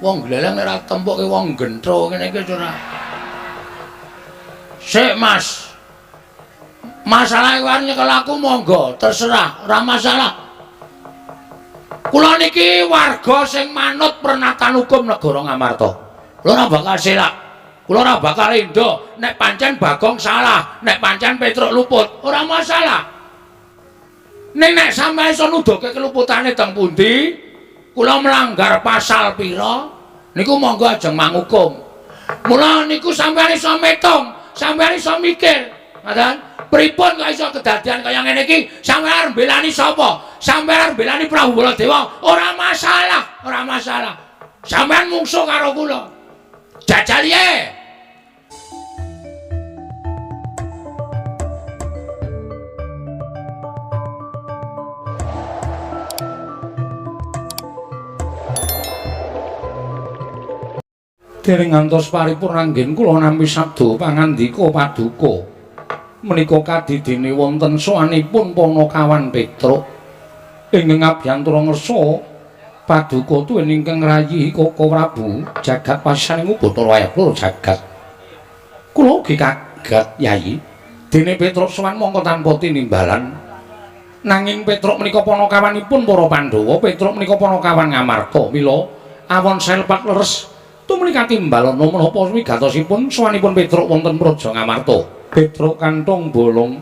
Wong gleleng nek ora tempuke wong gentro ngene iki ora. Sik, Mas. Masalah iku arep nyekel aku monggo, terserah, ora masalah. Kula niki warga sing manut pernatan hukum negara Ngamarta. Kula ora bakal selak. Kula ora bakal endo nek pancen Bagong salah, nek pancen Petruk luput, ora masalah. Ning nek sampeyan iso nuduhke keluputane teng pundi, kula melanggar pasal pira, niku monggo ajeng mangukum. Mula niku sampeyan iso metung, sampeyan iso mikir, ngoten. Pripun kok iso kedadian kaya ngene iki? Sampeyan arep mbelani sapa? Sampeyan arep mbelani Prabu Baladewa? Ora masalah, ora masalah. Sampeyan mungsuh karo kula. Jajal ye. Dereng ngantos paripurna anggen kula nampi sabda pangandika paduka. Menika kadidene wonten sowanipun Panakawan Petruk ingkang abiyantara ngersa paduka tuwin ingkang rayi Koko Prabu jagat pasisaning Bathara Wayah jagat. Kula ugi kaget Yayi, dene Petruk sowan mongko tanpa tinimbalan. Nanging Petruk menika panakawanipun para Pandhawa, Petruk menika panakawan Ngamarta. Mila awon selepat leres tumuli katimbalana menapa wigatosipun sowanipun Petruk wonten Praja Ngamarta. Petruk kantong bolong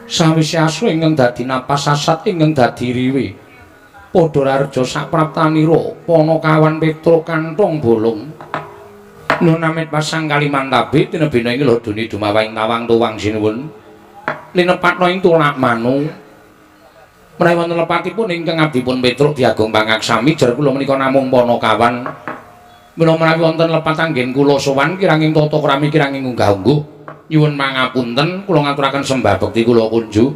sawise asu ingkang dadi napas sasat ingkang dadi riwe. Padha rareja sapraptanira Panakawan Petruk kantong bolong. Nun amit pasang Kalimantabe tinebina ing lodone dumawang tawang tuwang sinuwun. Linepatna ing tulak manu. Menawi wonten lepatipun ingkang abdipun Petruk diagung pangaksami jer kula menika namung Panakawan. Mila menawi wonten lepat anggen kula sowan kiranging tata krami kiranging unggah-ungguh. Nyuwun mangapunten kula ngaturaken sembah bekti kula kunjuk.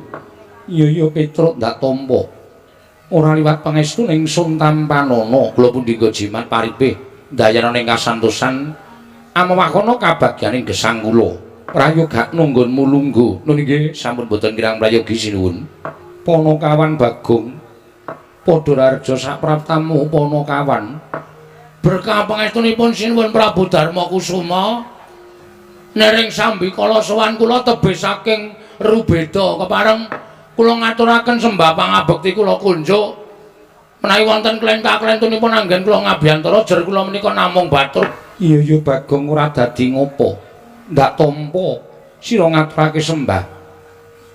Iya iya Petruk ndak tampa. Ora liwat pangestu ning sun tampanana kula pundi nggo jimat paripe ndayana ning kasantosan amewakana kabagyaning gesang kula. Prayoga nunggonmu lungguh. Nun inggih sampun boten kirang prayogi sinuwun. Panakawan Bagong padha rareja sapraptamu Panakawan. Berkah pangestunipun sinuwun Prabu Darma Kusuma. Nering sambikala sowan kula tebih saking Rubeda kepareng kula ngaturaken sembah pangabekti kula kunjuk. Menawi wonten klenta-klentunipun anggen kula ngabiyantara jer kula menika namung batur. Iya iya Bagong ora dadi ngopo. Ndak tampa sira ngaturake sembah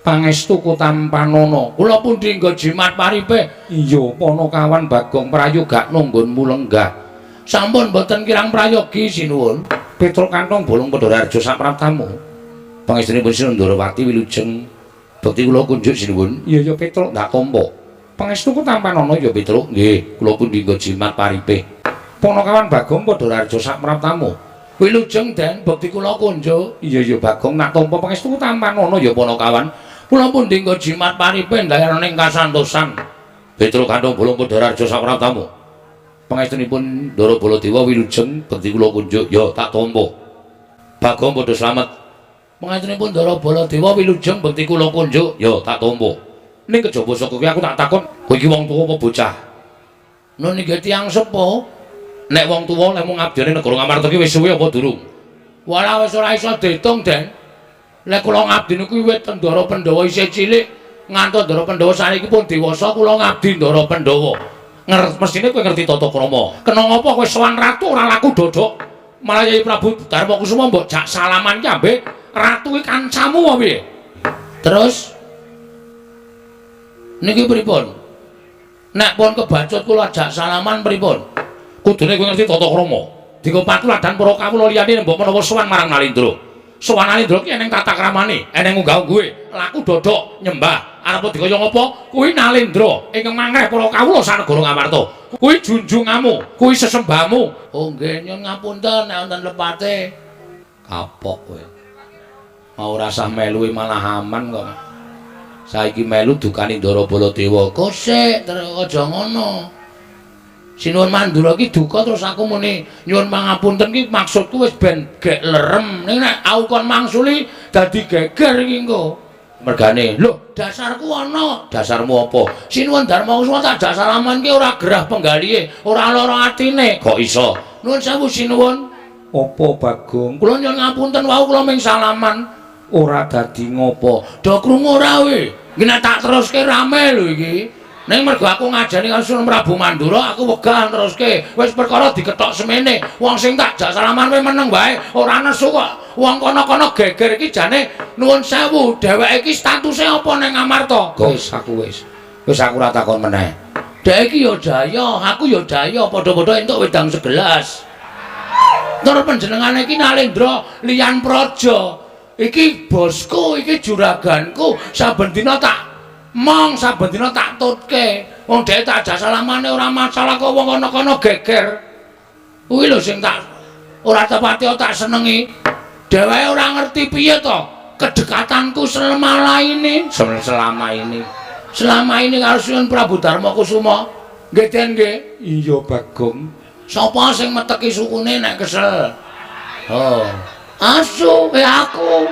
pangestu kutampanana. Kula pundi nggo jimat paripe? Iya Panakawan Bagong prayoga nunggonmu lenggah. Sampun boten kirang prayogi sinuwun. Petruk kantong bolong padha rareja sapraptamu. Pangestunipun Sinuwun Ndorowati wilujeng bekti kula kunjuk sinuwun. Iya ya Petruk ndak tampa. Pangestuku tampanana ya Petruk. Nggih, kula pundi nggo jimat paripe. Panakawan Bagong padha rareja sapraptamu. Wilujeng Den bekti kula kunjuk. Iya ya Bagong nak tampa pangestuku tampanana ya Panakawan. Kula pundi nggo jimat paripe ndayana ing kasantosan. Petruk kantong bolong padha rareja sapraptamu. Pangestunipun Ndara Baladewa wilujeng bekti kula kunjuk ya tak tampa. Bagong padha slamet. Pangestunipun Ndara Baladewa wilujeng bekti kula kunjuk ya tak tampa. Ning kejaba saka kuwi aku tak takon, kowe iki wong tuwa apa bocah? Nun inggih tiyang sepuh. Nek wong tuwa lek mung ngabdiane negara Ngamarta ki wis suwe apa durung? Walah wis ora iso diitung, Den. Lek kula ngabdi niku wiwit Ndara Pandhawa isih cilik ngantos Ndara Pandhawa saniki pun dewasa kula ngabdi Ndara Pandhawa. Mestine kowe ngerti tata krama. Kena ngapa kowe sowan ratu ora laku dodok. Malah Yai Prabu Darma Kusuma mbok jak salaman ki ambek ratu ki kancamu apa piye? Terus niki pripun? Nek pun kebacut kula jak salaman pripun? Kudune kowe ngerti tata krama. Dienggo patuladan para kawula liyane mbok menawa sowan marang Nalindra. Sowan Nalindra ki eneng tata kramane, eneng unggah-ungguhe, laku dodok nyembah. Arep dikaya ngapa? Kuwi Nalindra ingkang mangreh para kawula sanegara Ngamarta. Kuwi junjunganmu, kuwi sesembahmu. Oh nggih, nyuwun ngapunten nek wonten lepate. Kapok kowe. Mau ora sah melu malah aman kok. Saiki melu dukani Ndara Baladewa. Kosek terus aja ngono. Sinuwun Mandura ki duka terus aku muni nyuwun pangapunten ki maksudku wis ben gek lerem. Ning nek aku kon mangsuli dadi geger iki engko. Mergane, lho, dasarku ana. Dasarmu apa? Sinuwun Darma Kusuma tak jak salaman ki ora gerah penggalihe, ora lara atine. Kok iso? Nuwun sewu sinuwun. Apa Bagong? Kula nyuwun ngapunten wau kula ming salaman. Ora dadi ngopo? Do krungu ora kowe? Iki nek tak teruske rame lho iki. Ning mergo aku ngajani karo Sunan Prabu Mandura, aku wegah teruske. Wis perkara dikethok semene. Wong sing tak jak salaman kowe meneng wae, ora nesu kok. Wong kono-kono geger iki jane nuwun sewu, dheweke iki statuse apa ning Amarta? Wis aku wis. Wis aku ora takon meneh. Dhek iki ya jaya, aku ya jaya, padha-padha entuk wedang segelas. Tur panjenengane iki Nalendra liyan praja. Iki bosku, iki juraganku, saben dina tak mong, saben dina tak tutke. Wong dhek tak jak salamane ora masalah kok wong kono-kono geger. Kuwi lho sing tak ora tepati tak senengi. Dheweke ora ngerti piye to kedekatanku selama ini, selama ini. Selama ini karo Sunan Prabu Darma Kusuma. Nggih Den nggih. Iya Bagong. Sapa sing meteki sukune nek kesel? Oh. Asu, aku.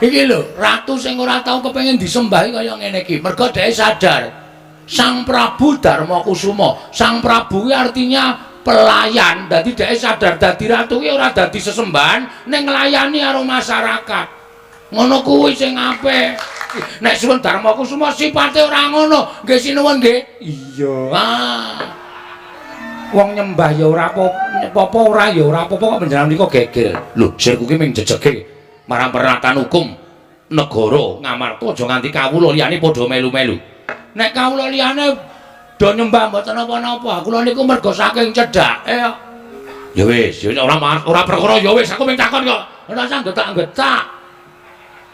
Iki lho, ratu sing ora tau kepengin disembahi kaya ngene iki. Mergo dhek sadar Sang Prabu Darma Kusuma, Sang Prabu kuwi artinya pelayan. Dadi dhek sadar dadi ratu kuwi ora dadi sesembahan ning nglayani karo masyarakat. Ngono kuwi sing apik. Nek Sunan Darma Kusuma sipate ora ngono. Nggih sinuwun nggih. Iya. Ah. Wong nyembah ya ora apa-apa, ora ya ora apa-apa kok panjenengan menika geger. Lho, sirku ki ming jejege marang peralatan hukum negara Ngamarta aja nganti kawula liyane padha melu-melu. Nek kawula liyane do nyembah mboten napa-napa, kula niku mergo saking cedhake kok. Ya wis, ya ora ora perkara ya wis, aku ming takon kok. Ora usah getak-getak.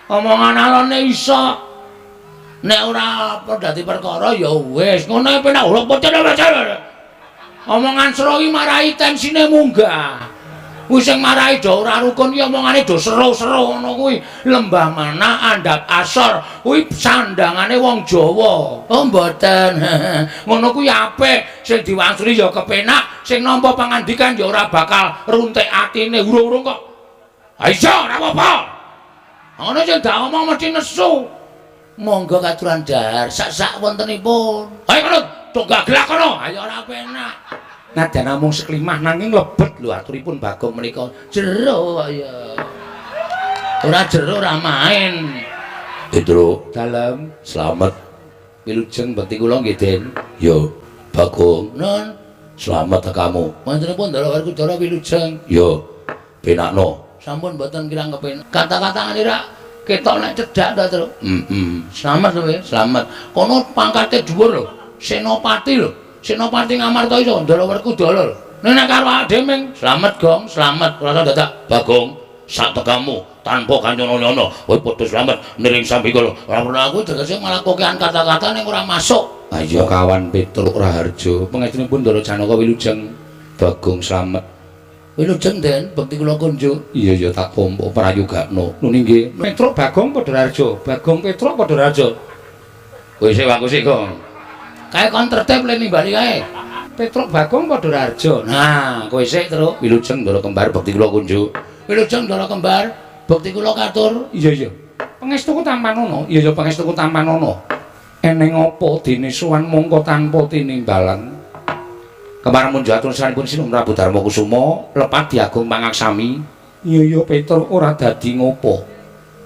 Omongan alone iso. Nek ora apa dadi perkara ya wis, ngono penak ora pocen. Omongan sero iki marai tensine munggah. Kuwi sing marai do ora rukun ki omongane do seru-seru ngono kuwi. Lembah mana andhap asor kuwi sandangane wong Jawa. Oh mboten. Ngono kuwi apik, sing diwangsuli ya kepenak, sing nampa pangandikan ya ora bakal runtik atine urung-urung kok. Ha iya ora apa-apa. Ngono sing dak omong mesti nesu. Monggo katuran dahar sak-sak wontenipun. Ayo kono, do gaglak kono. Ayo ora penak. Nadyan namung seklimah nanging lebet lho aturipun Bagong menika. Jero ya. Ora jero ora main. Indro, dalem slamet. Wilujeng bekti kula nggih, Den. Yo, Bagong. Nun, slamet kamu. Wontenipun Ndara Werkudara wilujeng. Yo, penakno. Sampun mboten kirang kepenak. Kata-kata ngene rak ketok nek cedhak ta, Tru. Heeh. Slamet kowe, slamet. Kono pangkate dhuwur lho. Senopati lho. Senopati Ngamarta iso Ndara Werkudara lho. Nek karo awake dhewe ming slamet, Gong, slamet. Ora usah dadak Bagong, sak tekamu tanpa kanyono-nyono. Kowe padha slamet niring sambika lho. Ora perlu aku tegese malah kokean kata-kata ning ora masuk. Ayo kawan Petruk Raharjo, pangestunipun Ndara Janaka wilujeng. Bagong slamet. Wilujeng Den, bekti kula kunjuk. Iya ya tak tampa prayogakno. Nuni nggih. Petruk Bagong padha Raharjo, Bagong Petruk padha Raharjo. Kowe sik aku sik, Gong. Kae kon tertib le nimbali kae. Petruk Bagong padha Raharjo. Nah, kowe sik, Truk. Wilujeng Ndara Kembar bekti kula kunjuk. Wilujeng Ndara Kembar, bekti kula katur. Iya iya. Pangestuku tampanono. Iya iya pangestuku tampanono. Eneng apa dene sowan mongko tanpa tinimbalan. Kembar munjuk atur sanipun Sinuwun Prabu Darma Kusuma lepat diagung pangaksami. Iya iya Petruk ora dadi ngopo.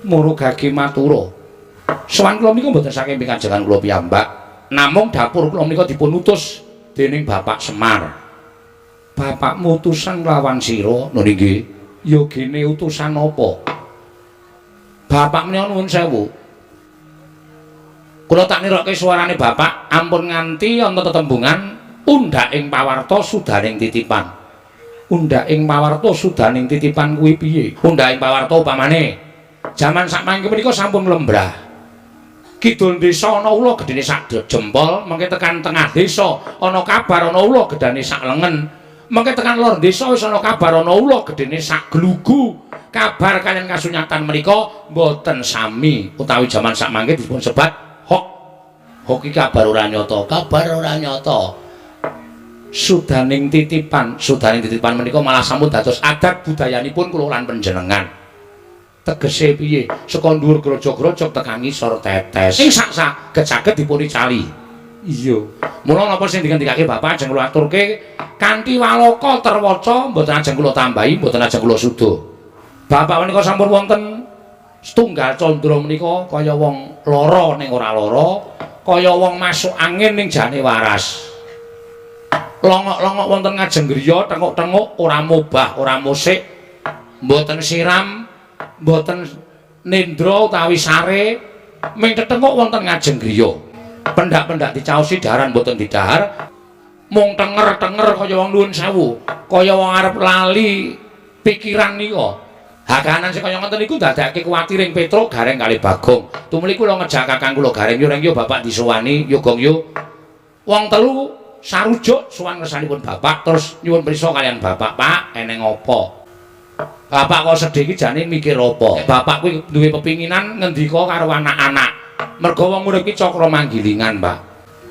Moro gage matura. Sowan kula menika mboten saking pikajengan kula piyambak. Namung dapur kula menika dipun utus dening Bapak Semar. Bapakmu utusan lawan sira? Nuni nggih. Ya gene utusan apa? Bapak menika nuwun sewu. Kula tak nirokke suarane bapak ampun nganti ana tetembungan undhak ing pawarta sudaning titipan. Undhak ing pawarta sudaning titipan kuwi piye? Undhak ing pawarta upamane jaman sakmangke menika sampun lembrah. Kidul desa ana ula gedene sak jempol, mengke tekan tengah desa ana kabar ana ula gedane sak lengen. Mengke tekan lor desa wis ana kabar ana ula gedene sak glugu. Kabar kaliyan kasunyatan menika mboten sami utawi jaman sakmangke dipun sebat hok. Hok iki kabar ora nyata, kabar ora nyata. Sudaning titipan, sudaning titipan menika malah sampun dados adat budayanipun kula lan panjenengan. Tegese piye? Saka dhuwur grojog-grojog tekan ngisor tetes. Sing sak-sak saged dipunicali. Iya. Mula napa sing dingendikake bapak ajeng kula aturke kanthi waloka terwaca, mboten ajeng kula tambahi, mboten ajeng kula suda. Bapak menika sampun wonten setunggal candra menika kaya wong lara ning ora lara, kaya wong masuk angin ning jane waras. Longok-longok wonten ngajeng griya, tenguk-tenguk ora mobah, ora musik, mboten siram, mboten nendra utawi sare, ming tetenguk wonten ngajeng griya. Pendak-pendak dicaosi daharan mboten didahar, mung tenger-tenger kaya wong nuwun sewu, kaya wong arep lali pikiran nika. Hakanan sing kaya ngoten niku ndadekake kuwatir ing Petruk, Gareng kali Bagong. Tumuli kula ngejak kakang kula Gareng, yo reng yo bapak disowani, yo gong yo. Wong telu sarujuk sowan ngersanipun bapak terus nyuwun prisa kalian bapak, "Pak, eneng apa? Bapak kok sedih iki jane mikir apa?" Bapak kuwi duwe pepinginan ngendika karo anak-anak. Mergo wong urip iki cakra manggilingan, Pak.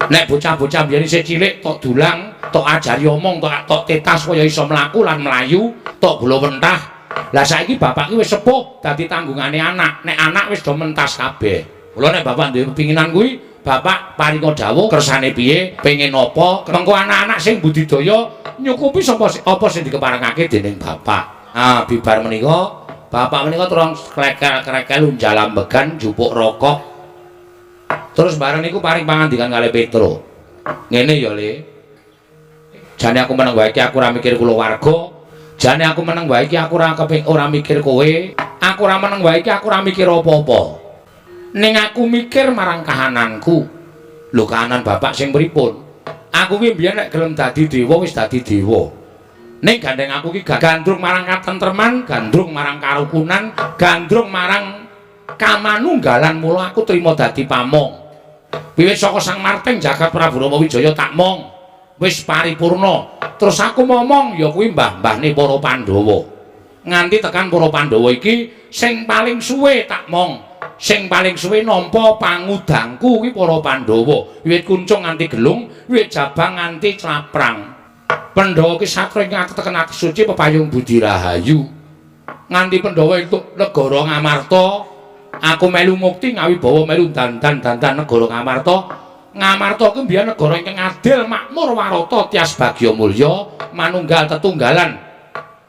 Nek bocah-bocah biyen isih cilik tok dulang, tok ajari omong, tok tok tetas kaya iso mlaku lan mlayu, tok gula wentah. Lah saiki bapak ki wis sepuh dadi tanggungane anak. Nek anak wis do mentas kabeh. Mula nek bapak duwe pepinginan kuwi, bapak paringa dawuh kersane piye, pengin apa, mengko anak-anak sing budidaya nyukupi sapa apa sing dikeparengake dening bapak. Ah, bibar menika bapak menika terus klekel-klekel unjal ambegan njupuk rokok. Terus bareng niku paring pangandikan kalih Petruk. "Ngene ya, Le. Jane aku meneng wae iki aku ora mikir kulawarga. Jane aku meneng wae iki aku ora keping ora mikir kowe. Aku ora meneng wae iki aku ora mikir apa-apa. Ning aku mikir marang kahananku." "Lho, kahanan bapak sing pripun?" "Aku ki mbiyen nek gelem dadi dewa wis dadi dewa. Ning gandeng aku ki gandrung marang katentreman, gandrung marang karukunan, gandrung marang kamanunggalan, mula aku trima dadi pamong. Wiwit saka Sang Marting jagat Prabu Rama Wijaya tak mong. Wis paripurna. Terus aku momong ya kuwi mbah-mbahne para Pandhawa. Nganti tekan para Pandhawa iki sing paling suwe tak mong. Sing paling suwe nampa pangudangku kuwi para Pandhawa. Wiwit kuncung nganti gelung, wiwit jabang nganti claprang. Pandhawa ki satra ing ateken ati suci pepayung budi rahayu. Nganti Pandhawa entuk negara Ngamarta, aku melu mukti ngawibawa melu dandan-dandan negara Ngamarta. Ngamarta kuwi mbiyen negara ingkang adil, makmur, warata, tias bagya mulya, manunggal tetunggalan.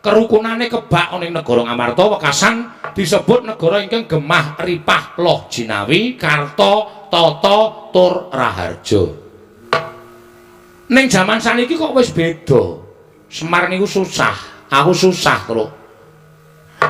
Kerukunane kebak ana ing negara Ngamarta wekasan disebut negara ingkang gemah ripah loh jinawi, karta, tata, tur raharja. Ning jaman saniki kok wis beda. Semar niku susah, aku susah, Truk.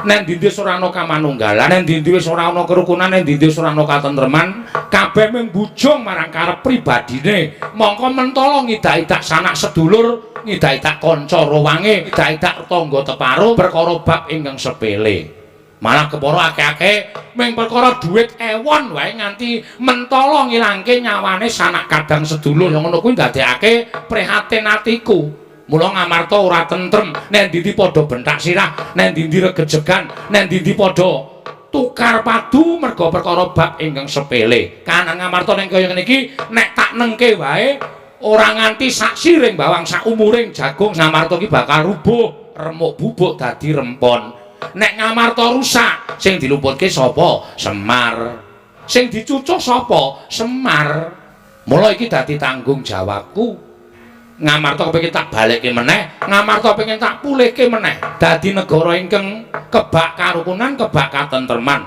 Nek ndi-ndi wis ora ana kamanunggalan, nek ndi-ndi wis ora ana kerukunan, nek ndi-ndi wis ora ana katentreman, kabeh mung bujung marang karep pribadine. Mongko mentala ngidak-idak sanak sedulur, ngidak-idak kanca rowange, ngidak-idak tangga teparo perkara bab ingkang sepele. Malah kepara akeh-akeh mung perkara dhuwit ewon wae nganti mentala ngilangke nyawane sanak kadang sedulur. Ya ngono kuwi ndadekake prihatin atiku. Mula Ngamarta ora tentrem, nek ndi-ndi padha bentak sirah, nek ndi-ndi regejegan, nek ndi-ndi padha tukar padu merga perkara bab ingkang sepele. Kahanan Ngamarta ning kaya ngene iki nek tak nengke wae ora nganti sak siring bawang sak umuring jagung Ngamarta iki bakal rubuh, remuk bubuk dadi rempon. Nek Ngamarta rusak, sing diluputke sapa? Semar. Sing dicucuh sapa? Semar. Mula iki dadi tanggung jawabku. Ngamarta kepengin tak balekke meneh, Ngamarta pengen tak pulihke meneh. Dadi negara ingkang kebak karukunan, kebak katentreman.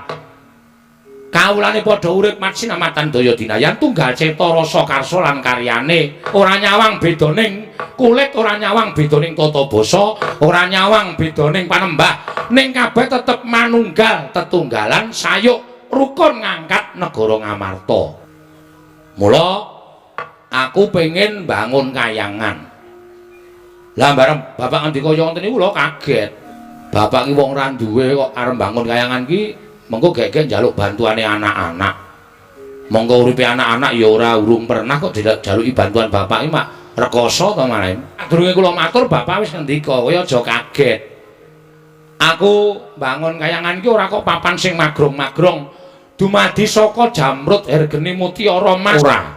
Kawulane padha urip matsinamatan daya dinayan tunggal cetha rasa karsa lan karyane. Ora nyawang bedaning kulit, ora nyawang bedaning tata basa, ora nyawang bedaning panembah, ning kabeh tetep manunggal tetunggalan sayuk rukun ngangkat negara Ngamarta. Mula aku pengen bangun kayangan. Lah bareng bapak ngendika kaya ngoten niku kula kaget. Bapak ki wong ora duwe kok arep bangun kayangan ki mengko gek-gek njaluk bantuane anak-anak. Monggo uripe anak-anak ya ora urung pernah kok dijaluki bantuan bapak iki mak rekoso to malah. Durunge kula matur bapak wis ngendika, kowe aja kaget. Aku bangun kayangan iki ora kok papan sing magrong-magrong. Dumadi saka jamrut hergeni mutiara mas ora.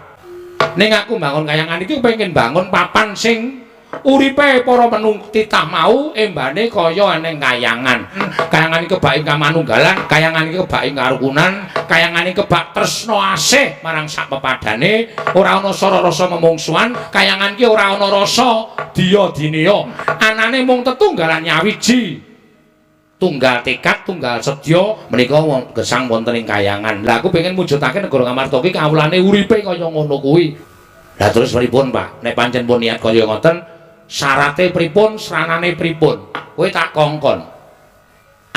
Ning aku bangun kayangan iki pengen bangun papan sing Uripe para menung titah mau embane kaya eneng kayangan. Kayangan iki kebak ing kamanunggalan, kayangan iki kebak ing karukunan, kayangan iki kebak tresna asih marang sak pepadane, ora ana sara rasa memungsuhan, kayangan iki ora ana rasa diya dineya. Anane mung tetunggalan nyawiji. Tunggal tekad, tunggal sedya menika gesang wonten ing kayangan. Lah aku pengen mujudake negara Ngamarta iki kawulane uripe kaya ngono kuwi. Lah terus pripun, Pak? Nek pancen pun niat kaya ngoten, syarate pripun, sranane pripun? Kowe tak kongkon.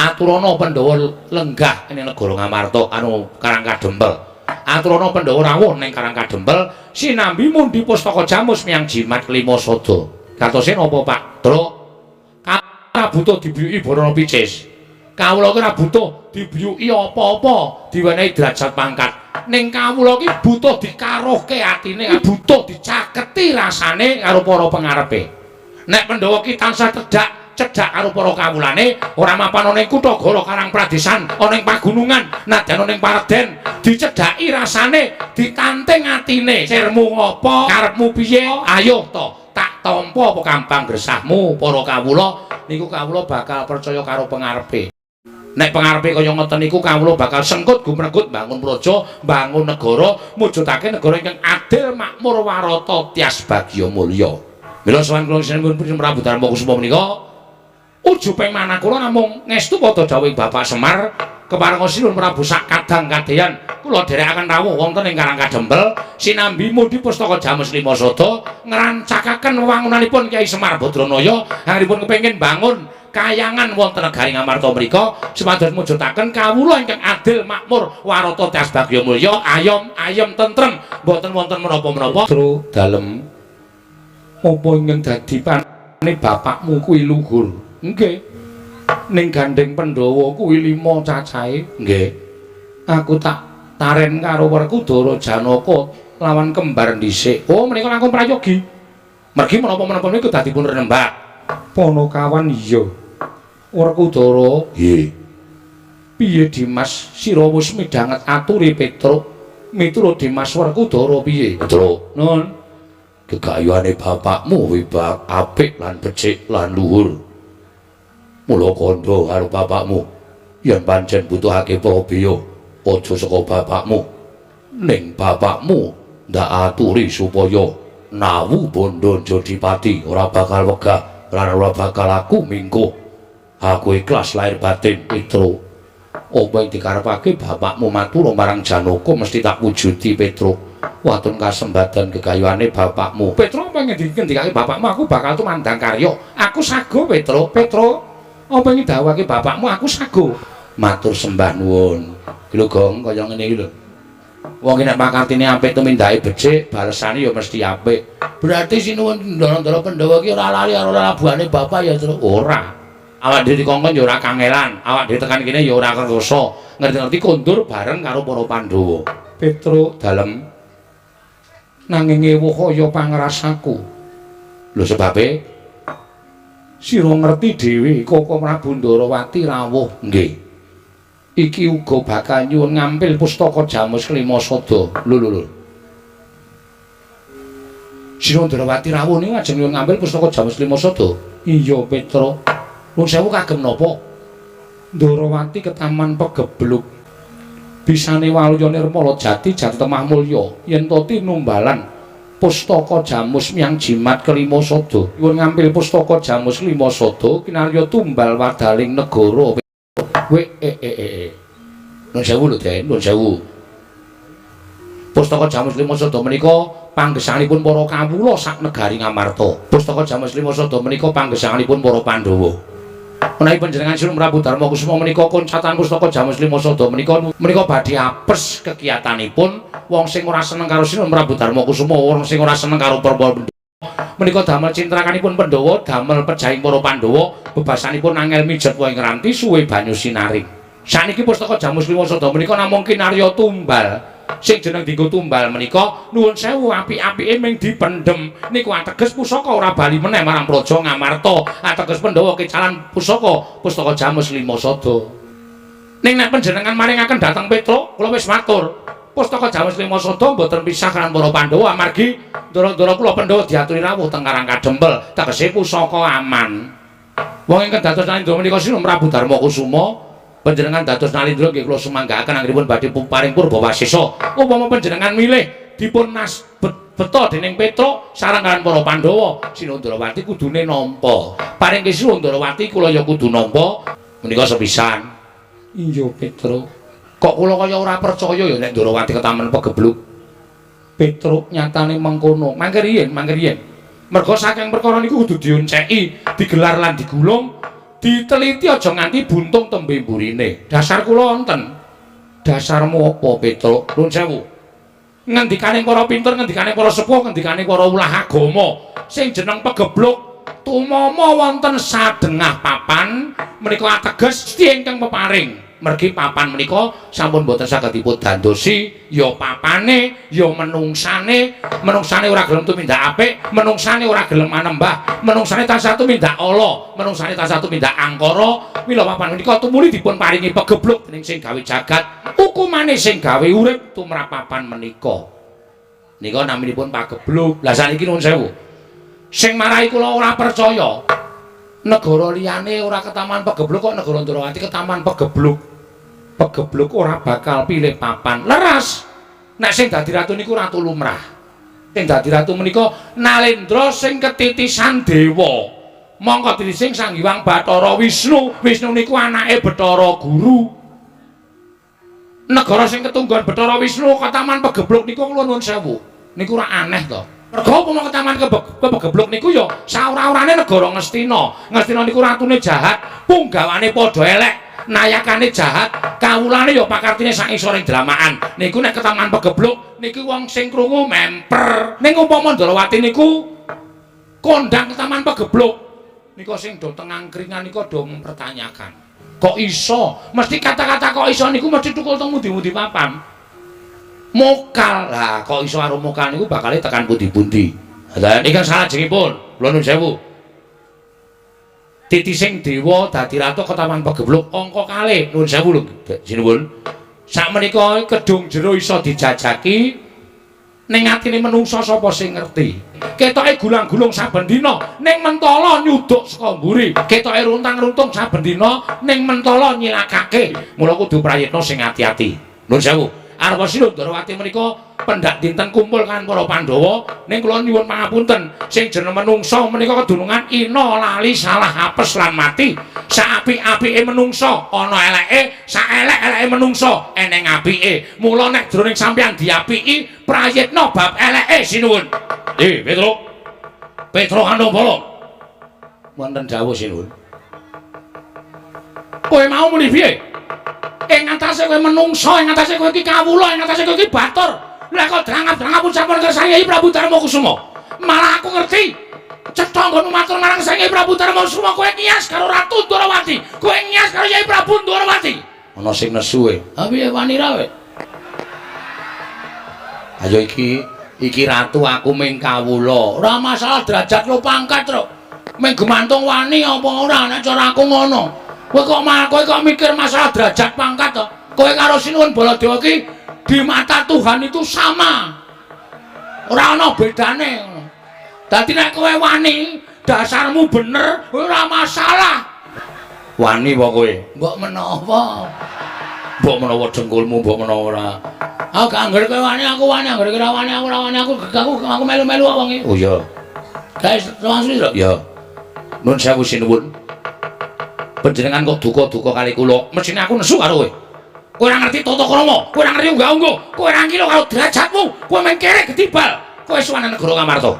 Aturana Pandhawa lenggah ing negara Ngamarta anu Karang Kadempel. Aturana Pandhawa rawuh ning Karang Kadempel sinambi mundi pustaka jamus miyang jimat kelima sada. Katose napa, Pak? Truk ora butuh dibiyuki Barana Picis. Kawula ki ora butuh dibiyuki apa-apa, diwenehi derajat pangkat. Ning kawula ki butuh dikaruhke atine, butuh dicaketi rasane karo para pengarepe. Nek Pandhawa ki tansah cedhak karo para kawulane, ora mapan ana ing kutha Goro Karang Pradesan, ana ing pagunungan, nadyan ana ing pareden, dicedhaki rasane, ditanting atine. Sirmu ngopo? Karepmu piye? Ayo to, tak tampa apa kambang gresahmu para kawula. Niku kawula bakal percaya karo pengarepe. Nek pengarepe kaya ngoten niku kawula bakal sengkut gumregut bangun praja, bangun negara, mujudake negara ingkang adil, makmur, warata, tias bagya mulya. Mila sowan kula sinuwun Prabu Darma Kusuma menika ujuping manah kula namung ngestu padha dawuhing Bapak Semar keparenga sinuwun Prabu sak kadang kadeyan kula dherekaken rawuh wonten ing Karang Kadempel sinambi mundi pustaka Jamus Lima Sada ngrancakaken wewangunanipun Kyai Semar Badranaya anggenipun kepengin bangun kayangan wonten negari Ngamarta mriku supados mujudaken kawula ingkang adil makmur warata tias bagya mulya ayom ayem tentrem mboten wonten menapa-menapa. Tru dalem apa ingkang dadi pane bapakmu kuwi luhur? Nggih. Ning gandeng Pandhawa kuwi 5 cacahe. Nggih. Aku tak taren karo Werkudara Janaka lawan kembar dhisik. Oh, menika langkung prayogi. Mergi menapa-menapa niku dadi pun renembak. Panakawan iya. Werkudara, nggih. Piye Dimas sira wis midhanget aturi Petruk? Miturut Dimas Werkudara piye? Petruk, nun. Gegayuhane bapakmu wibak apik lan becik lan luhur. Mula kandha karo bapakmu yen pancen butuhake prabeya aja saka bapakmu, ning bapakmu ndak aturi supaya nawu bondo Jodipati ora bakal wegah lan ora bakal aku mingkuh. Aku ikhlas lahir batin. Petruk, apa yang dikarepake bapakmu matur marang Janaka mesti tak wujudi. Petruk, waton kasembadan gegayuhane bapakmu. Petruk, apa yang ngendikake bapakmu aku bakal tumandang karya. Aku sago Petruk. Petruk, apa yang didhawuhake bapakmu aku sago. Matur sembah nuwun. Iki lho Gong, kaya ngene iki lho. Wong ki nek pakartine apik tumindake becik, balesane ya mesti apik. Berarti sinuwun ndara-ndara Pandhawa ki ora lali karo labuhane bapak ya, Truk? Ora. Awak dhewe dikongkon ya ora kangelan, awak dhewe tekan kene ya ora kerasa. Ngerti-ngerti kondur bareng karo para Pandhawa. Petruk dalem nanging ewuh kaya pangrasaku. Lho sebabe sira ngerti dhewe Koko Prabu Ndarawati rawuh. Nggih. Iki uga bakal nyuwun ngampil pustaka Jamus Kelima Sada. Lho lho lho. Sira Ndarawati rawuh niku ajeng nyuwun ngampil pustaka Jamus Kelima Sada. Iya Petruk. Nuwun sewu kagem napa? Ndarawati ketaman pegebluk. Bisane waluya nirmala jati jati temah mulya yen to tinumbalan pustaka Jamus miyang jimat kelima sada. Nyuwun ngampil pustaka Jamus kelima sada kinarya tumbal wadaling negara. We e e e. Nuwun sewu lho, Den, nuwun sewu. Pustaka Jamus Lima Sada menika panggesanipun para kawula sak negari Ngamarta. Pustaka Jamus Lima Sada menika panggesanipun para Pandhawa. Menawi panjenengan Sinuwun Prabu Darma Kusuma menika koncatan pustaka Jamus Lima Sada menika menika badhe apes kegiatanipun wong sing ora seneng karo Sinuwun Prabu Darma Kusuma, wong sing ora seneng karo para Pandhawa menika damel cintrakanipun Pandhawa, damel pejahing para Pandhawa, bebasanipun angel mijet wae ngranti suwe banyu sinaring. Saniki pustaka Jamus Lima Sada menika namung kinarya tumbal. Sing jeneng dienggo tumbal menika nuwun sewu apik-apike ming dipendhem. Niku ateges pusaka ora bali meneh marang Praja Ngamarta. Ateges Pandhawa kecalan pusaka, pustaka Jamus Lima Sada. Ning nek panjenengan maringaken dhateng Petruk, kula wis matur. Pustaka Jamus Lima Sada mboten pisah kan para Pandhawa amargi ndara-ndara kula Pandhawa diaturi rawuh teng Karang Kadempel, tegese pusaka aman. Wong ingkang dados Nalindra menika Sinun Prabu Darma Kusuma, panjenengan dados Nalindra nggih kula sumanggaken anggenipun badhe paring purba wasesa. Upama panjenengan milih dipun nas beto dening Petruk sareng kaliyan para Pandhawa, Sinun Ndrawati kudune nampa. Paring Sinun Ndrawati kula ya kudu nampa. Menika sepisan. Iya Petruk. Kok kula kaya ora percaya ya nek Ndrawati ketaman pegebluk. Petruk nyatane mengkono. Mangke riyin, mangke riyin. Merga saking perkara niku kudu dionceki, digelar lan digulung, diteliti aja nganti buntung tembe mburine. Dasar kula wonten. Dasarmu apa, Petruk? Nuwun sewu. Ngendikane para pinter, ngendikane para sepuh, ngendikane para ulah agama, sing jeneng pegebluk tumama wonten sadengah papan menika ateges ingkang peparing. Mergi papan menika sampun boten saged dipun dandosi, ya papane, ya menungsane, menungsane ora gelem tumindak apik, menungsane ora gelem manembah, menungsane tansah tumindak ala, menungsane tansah tumindak angkara. Mila papan menika tumuli dipun paringi pegebluk dening sing gawe jagat, hukumane sing gawe urip tumrap papan menika. Nika naminipun pagebluk. Lah saniki nuwun sewu. Sing marai kula ora percaya, negara liyane ora ketaman pegebluk kok negara Ndrawati ketaman pegebluk. Pegebluk ora bakal pilih papan. Leres. Nek sing dadi ratu niku ratu lumrah. Sing dadi ratu menika Nalendra sing ketitisan dewa. Mongko titising Sang Hyang Bathara Wisnu. Wisnu niku anake Bathara Guru. Negara sing ketunggon Bathara Wisnu ketaman pegebluk niku kula nuwun sewu. Niku ora aneh to. Merga upama ketaman pegebluk niku ya saora-orane negara Ngastina. Ngastina niku ratune jahat, punggawane padha elek, nayakane jahat, kawulane ya pakartine sak isoring dramakan. Niku nek ketaman pegebluk niku wong sing krungu memper. Ning upama Ndrawati niku kondang ketaman pegebluk, niku sing do teng angkringan niku do mempertanyakan. Kok iso? Mesti kata-kata kok iso niku mesti tukul teng pundi-pundi papan. Mokal. Lah kok iso karo mokal niku bakale tekan pundi-pundi. Lha ingkang salajengipun, kula nuwun sewu. Titising dewa dadi ratu ketaman pegebluk angka kalih nuwun sewu lho sinuwun. Sakmenika kedung jero iso dijajaki ning atine menungsa sapa sing ngerti. Ketoke gulang-gulung saben dina ning mentala nyuduk saka mburi. Ketoke runtang-runtung saben dina ning mentala nyilakake. Mula kudu prayitna sing ati-ati. Nuwun sewu. Arwa Sinun Ndrawati menika pendak dinten kumpul kan para Pandhawa ning kula nyuwun pangapunten sing jeneng menungsa menika kedunungan ina lali salah apes lan mati. Saapik-apike menungsa ana eleke, saelek-eleke menungsa eneng apike. Mula nek jroning sampeyan diapiki prayitna bab eleke sinuwun. Petruk. Petruk Handombala. Wonten dawuh sinuwun. Kowe mau muni piye? Ing atase kowe menungsa, ing atase kowe iki kawula, ing atase kowe iki batur. Lah kok drangap-drangap sampun kersane Kyai Prabu Darma Kusuma. Malah aku ngerti. Cetha nggonmu matur marang Sang Kyai Prabu Darma Kusuma kowe ngias karo Ratu Ndrawati. Kowe ngias karo Kyai Prabu Ndrawati. Ana sing nesu e. Ha piye wani ra kowe? Ayo iki ratu aku ming kawula. Ora masalah derajat lo pangkat, Truk. Ming gemantung wani apa ora nek cara aku ngono. Kowe kok mikir masalah derajat pangkat to? Kowe karo Sinuwun Baladewa ki di mata Tuhan itu sama. Ora ana bedane ngono. Dadi nek kowe wani, dasarmu bener, ora masalah. Wani apa kowe? Mbok menawa. Mbok menawa dengkulmu, mbok menawa ora. Aku gak angger kowe wani, aku wani, angger ora wani, aku ora wani, aku melu-melu kok wong iki. Oh iya. Guys, langsung lho. Ya. Nuwun sewu sinuwun. Panjenengan kok duka-duka kali kula, mesthine aku nesu karo kowe. Kowe ora ngerti tata krama, kowe ora ngerti unggah-ungguh, kowe ora ngira karo derajatmu, kowe mung kerek gedibal. Kowe suwan negara Ngamarta.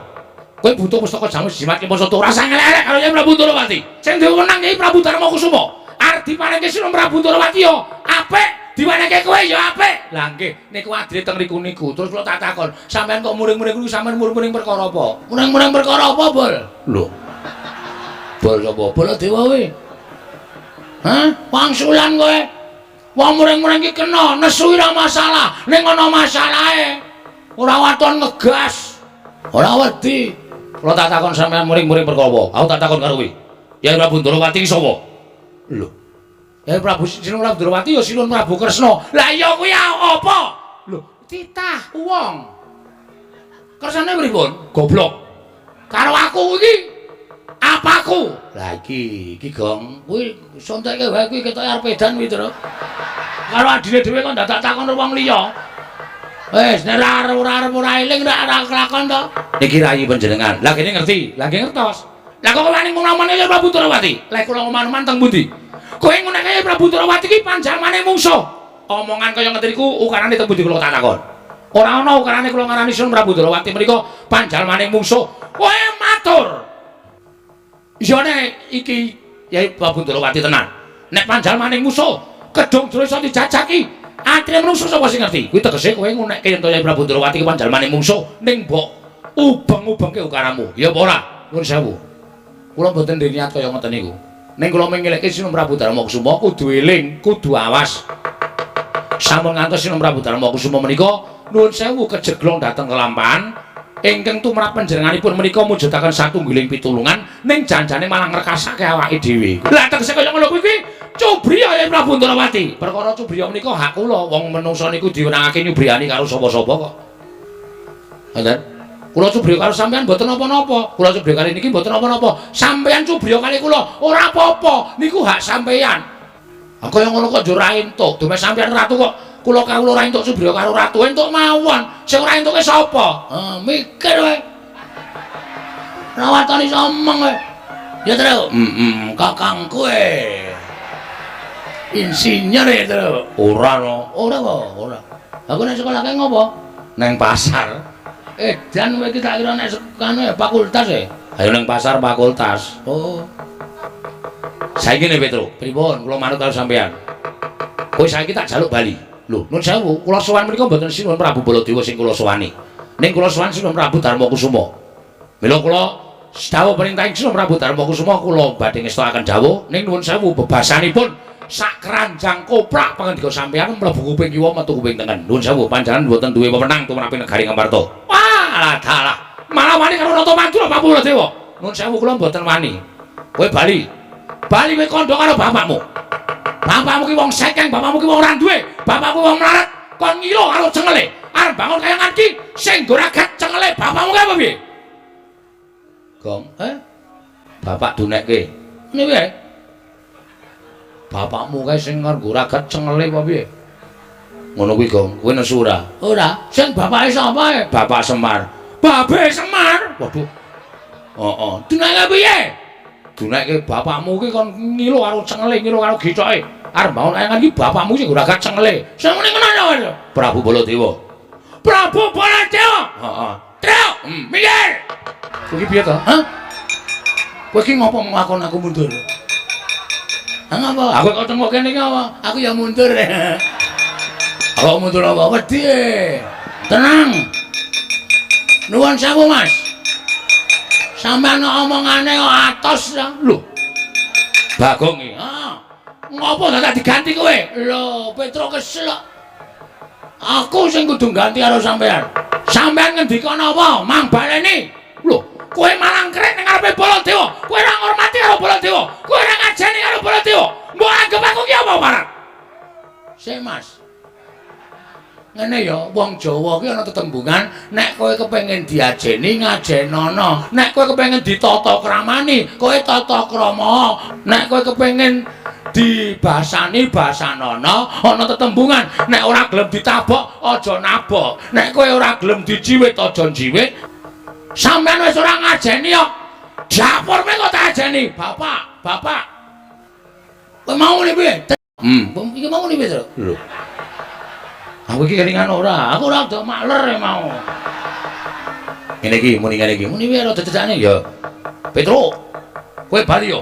Kowe butuh pustaka jamus jimat Kim Sota ora usah ngelek-elek karo Kyai Prabu Ndrawati. Sing duwe wenang Kyai Prabu Darma Kusuma. Arep diparingke Sinun Prabu Ndrawati ya apik, diwenehke kowe ya apik. Lah nggih, niku adile teng riku niku. Terus kula tak takon, sampean kok muring-muring niku sampean muring-muring perkara apa? Muring-muring perkara apa, Bol? Lho. Bol sapa? Baladewa kowe. Hah? Wangsulan kowe. Wong muring-muring iki kena nesu ora masalah, ning ana masalahe. Ora waton ngegas. Ora wedi. Kula tak takon sampean muring-muring perkara apa? Aku tak takon karo kowe. Kyai Prabu Ndrawati iki sapa? Lho. Kyai Prabu Sinun Prabu Ndrawati ya Sinun Prabu Kresna. Lah iya kuwi apa? Lho, Titah wong. Kersane pripun? Goblok. Karo aku iki apaku? Lah iki, iki Gong. Kuwi sonteke wae kuwi ketoke arep edan kuwi, Tru. Karo adine dhewe kok dadak takon wong liya. Wis nek ora arep ora eling ora kelakon to. Niki rayi panjenengan. Lah kene ngerti, lah nggih ngertos. Lah kok wani ngomongane ya Prabu Ndorowati? Lah kula ngomong teng pundi? Kowe nguneke Prabu Ndorowati iki panjalmane mungsuh. Omongan kaya ngeten iku ukarane teng pundi kula tak takon. Ora ana ukarane kula ngarani Sun Prabu Ndorowati menika panjalmane mungsuh. Kowe matur. Ya nek iki Yai Prabu Ndorowati tenan. Nek panjalmane mungsuh, kedung jero iso dijajaki. Atine menungso sapa sing ngerti? Kuwi tegese kowe ngunekke yen to Yai Prabu Ndorowati ki panjalmane mungsuh ning mbok ubeng-ubengke ukaramu. Ya apa ora? Nuwun sewu. Kula mboten ndek niat kaya ngoten niku. Ning kula mengilekke Sinun Prabu Darma Kusuma kudu eling, kudu awas. Sampun ngantos Sinun Prabu Darma Kusuma menika nuwun sewu kejeglong dhateng kelampahan ingkang tumrap panjenenganipun menika mujudaken satunggiling pitulungan ning janjane malah ngrekasake awake dhewe. Lah tegese kaya ngono kuwi kuwi cubriya Yai Prabu Ndorowati. Perkara cubriya menika hak kula, wong menungsa niku diwenangake nyubriyani karo sapa-sapa kok. Ngoten. Kula cubriya karo sampean mboten napa-napa. Kula cubriya kali niki mboten napa-napa. Sampean cubriya kali kula ora apa-apa. Niku hak sampean. Ha kaya ngono kok yo ora entuk. Dume sampean ratu kok kula kawula ora entuk cubriya karo ratu. Entuk mawon. Sing ora entuke sapa? Ha mikir kowe. Rawatane iso omong kowe. Ya Tru. Heeh, kakangku e. Insinyur ya Tru. Ora no. Ora kok, ora. Aku nek sekolah kae ngopo? Neng pasar. Edan kowe iki tak kira nek kanu ya fakultas e. Ayo neng pasar fakultas. Oh. Saiki ne Petro, pripun kula manut karo sampean. Kowe saiki tak jaluk bali. Lho, nuwun sewu, kula sowan menika mboten Sinuwun Prabu Baladewa sing kula sowani. Ning kula sowan Sinuwun Prabu Darma Kusuma. Mila kula dawuh perintah Sinuwun Prabu Darma Kusuma kula badhe ngestokaken dawuh ning nuwun sewu bebasanipun sak keranjang koprak pangandika sampean mlebu kuping kiwa metu kuping tengen. Nuwun sewu panjenengan mboten duwe wewenang tumrap negari Ngamarta. Wah, dalah. Malah wani karo Ratu Madura Prabu Baladewa. Nuwun sewu kula mboten wani. Kowe bali. Bali kowe kandha karo bapakmu. Bapakmu ki wong sekeng, bapakmu ki wong ora duwe, bapakmu wong melarat, kon ngilo karo cengele. Arep bangun kayangan ki sing nggo ragat cengele bapakmu ki apa piye? Gong, eh? Bapak dunekke. Ngene piye? Bapakmu kae sing nggo ragat cengele apa piye? Ngono kuwi, Gong. Kowe nesu ora? Ora. Sing bapake sapa e? Bapak Semar. Babe Semar. Waduh. Heeh. Duneke piye? Duneke bapakmu ki kon ngilo karo cengele, ngilo karo githoke. Arep bangun kayangan ki bapakmu sing nggo ragat cengele. Sing muni ngono ya? Prabu Baladewa. Prabu Baladewa. Heeh. Truk, minggir. Kowe iki piye to? Hah? Kowe iki ngopo nglakon aku mundur? Ha ngapa? Aku kok tengok kene iki apa? Aku ya mundur. Aku mundur apa? Wedi. Tenang. Nuwun sewu, Mas. Sampeyan omongane kok atos ya. Lho. Bagong iki. Ha. Ngopo dadak diganti kowe? Lho, Petro kesel kok. Aku sing kudu ganti karo sampeyan. Sampeyan ngendika napa? Mang baleni. Lho, kowe malah ngrek ning ngarepe Baladewa. Kowe ora ngurmati karo Baladewa. Kowe ora ngajeni karo Baladewa. Mbok anggep aku ki apa, Parat? Sik, Mas. Ngene ya, wong Jawa ki ana tetembungan, nek kowe kepengin diajeni ngajenono, nek kowe kepengin ditata kramani, kowe tata krama, nek kowe kepengin dibasani basanono, ana tetembungan, nek ora gelem ditabok aja nabok, nek kowe ora gelem dijiwit aja njiwit. Sampeyan wis ora ngajeni kok. Dapurme kok tak ajeni, Bapak, Bapak. Kowe mau ngene piye? Iki mau ngene piye, Tru? Lho. Aku iki kelingan ora, aku ora do makler e mau. Ngene iki muni ngene iki, muni piye rada cecakne ya. Petro, kowe bali yo.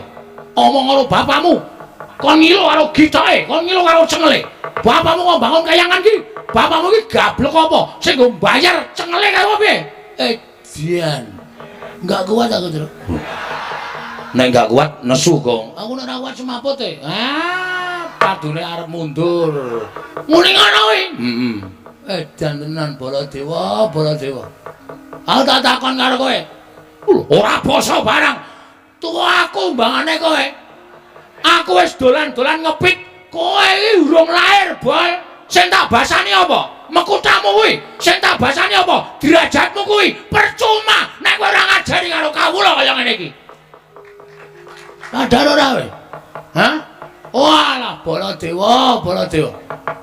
Omong karo bapakmu. Kon ngilo karo githoke, kon ngilo karo cengele. Bapakmu kok bangun kayangan ki? Bapakmu ki gablek apa? Sing nggo mbayar cengele karo piye? Edian. Enggak kuat aku, Tru. Nek enggak kuat nesu, Gong. Aku nek ora kuat semaput e. Ah, padune arep mundur. Muni ngono kuwi. Heeh. Edan tenan Baladewa, Baladewa. Aku tak takon karo kowe. Lho, ora basa barang. Tuwa aku mbangane kowe. Aku wis dolan-dolan ngepit, kowe iki urung lahir, Bol. Sing tak basani apa? Mekutamu kuwi sing tak basani apa? Derajatmu kuwi percuma nek kowe ora ngajari karo kawula kaya ngene iki. Sadar ora kowe? Hah? Walah, Baladewa, Baladewa.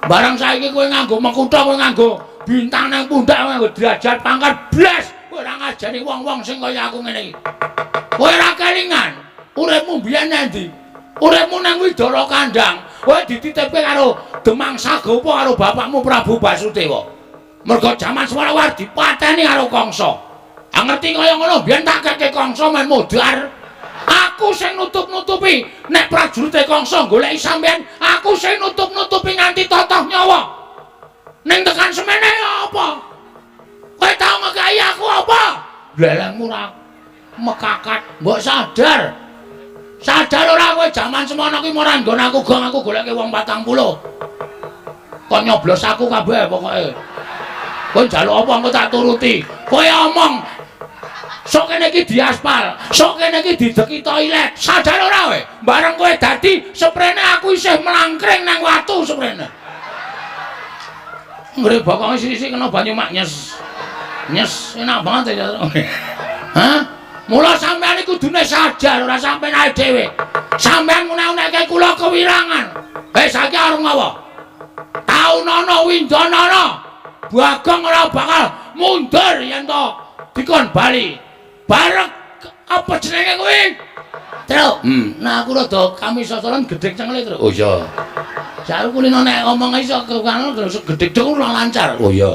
Barang saiki kowe nganggo mekutha, kowe nganggo bintang nang pundak, kowe nganggo derajat pangkat blas, kowe ora ngajari wong-wong sing kaya aku ngene iki. Kowe ora kelingan uripmu biyen nang ndi? Uripmu nang Widara Kandang, kowe dititipke karo Demang Sagopa karo bapakmu Prabu Basudewa. Mergo jaman semono war dipateni karo Kangsa. Ah ngerti kaya ngono biyen tak keke Kangsa men modar. Aku sing nutup-nutupi nek prajurite Kangsa goleki sampean, aku sing nutup-nutupi nganti totoh nyawa. Ning tekan semene apa? Kowe tau ngekeki aku apa? Lelengmu ra mekakat, mbok sadar. Sadar ora kowe jaman semono kuwi ora nggon aku gong aku goleke wong 40. Kok nyoblos aku kabeh pokoke. Kowe njaluk apa engko tak turuti. Kowe omong sok kene iki diaspal, sok kene iki dideki toilet. Sadar ora kowe? Bareng kowe dadi seprene aku isih mlangkring nang watu seprene. Nggre bokonge sithik-sithik kena banyu mak nyes. Nyes, enak banget ya. Hah? Mula sampean iku kudune sadar ora sampean ae dhewe. Sampean ngunek-unekke kula kewirangan. Eh saiki arep ngopo? Taunana windanana. Bagong ora bakal mundur yen to dikon bali. Bareng apa jenenge kuwi? Truk. Nah aku rada kami sasaran gedhek cengele, Truk. Oh iya. Sak kulino nek ngomong iso karo terus gedhek dhewe ora lancar. Oh iya.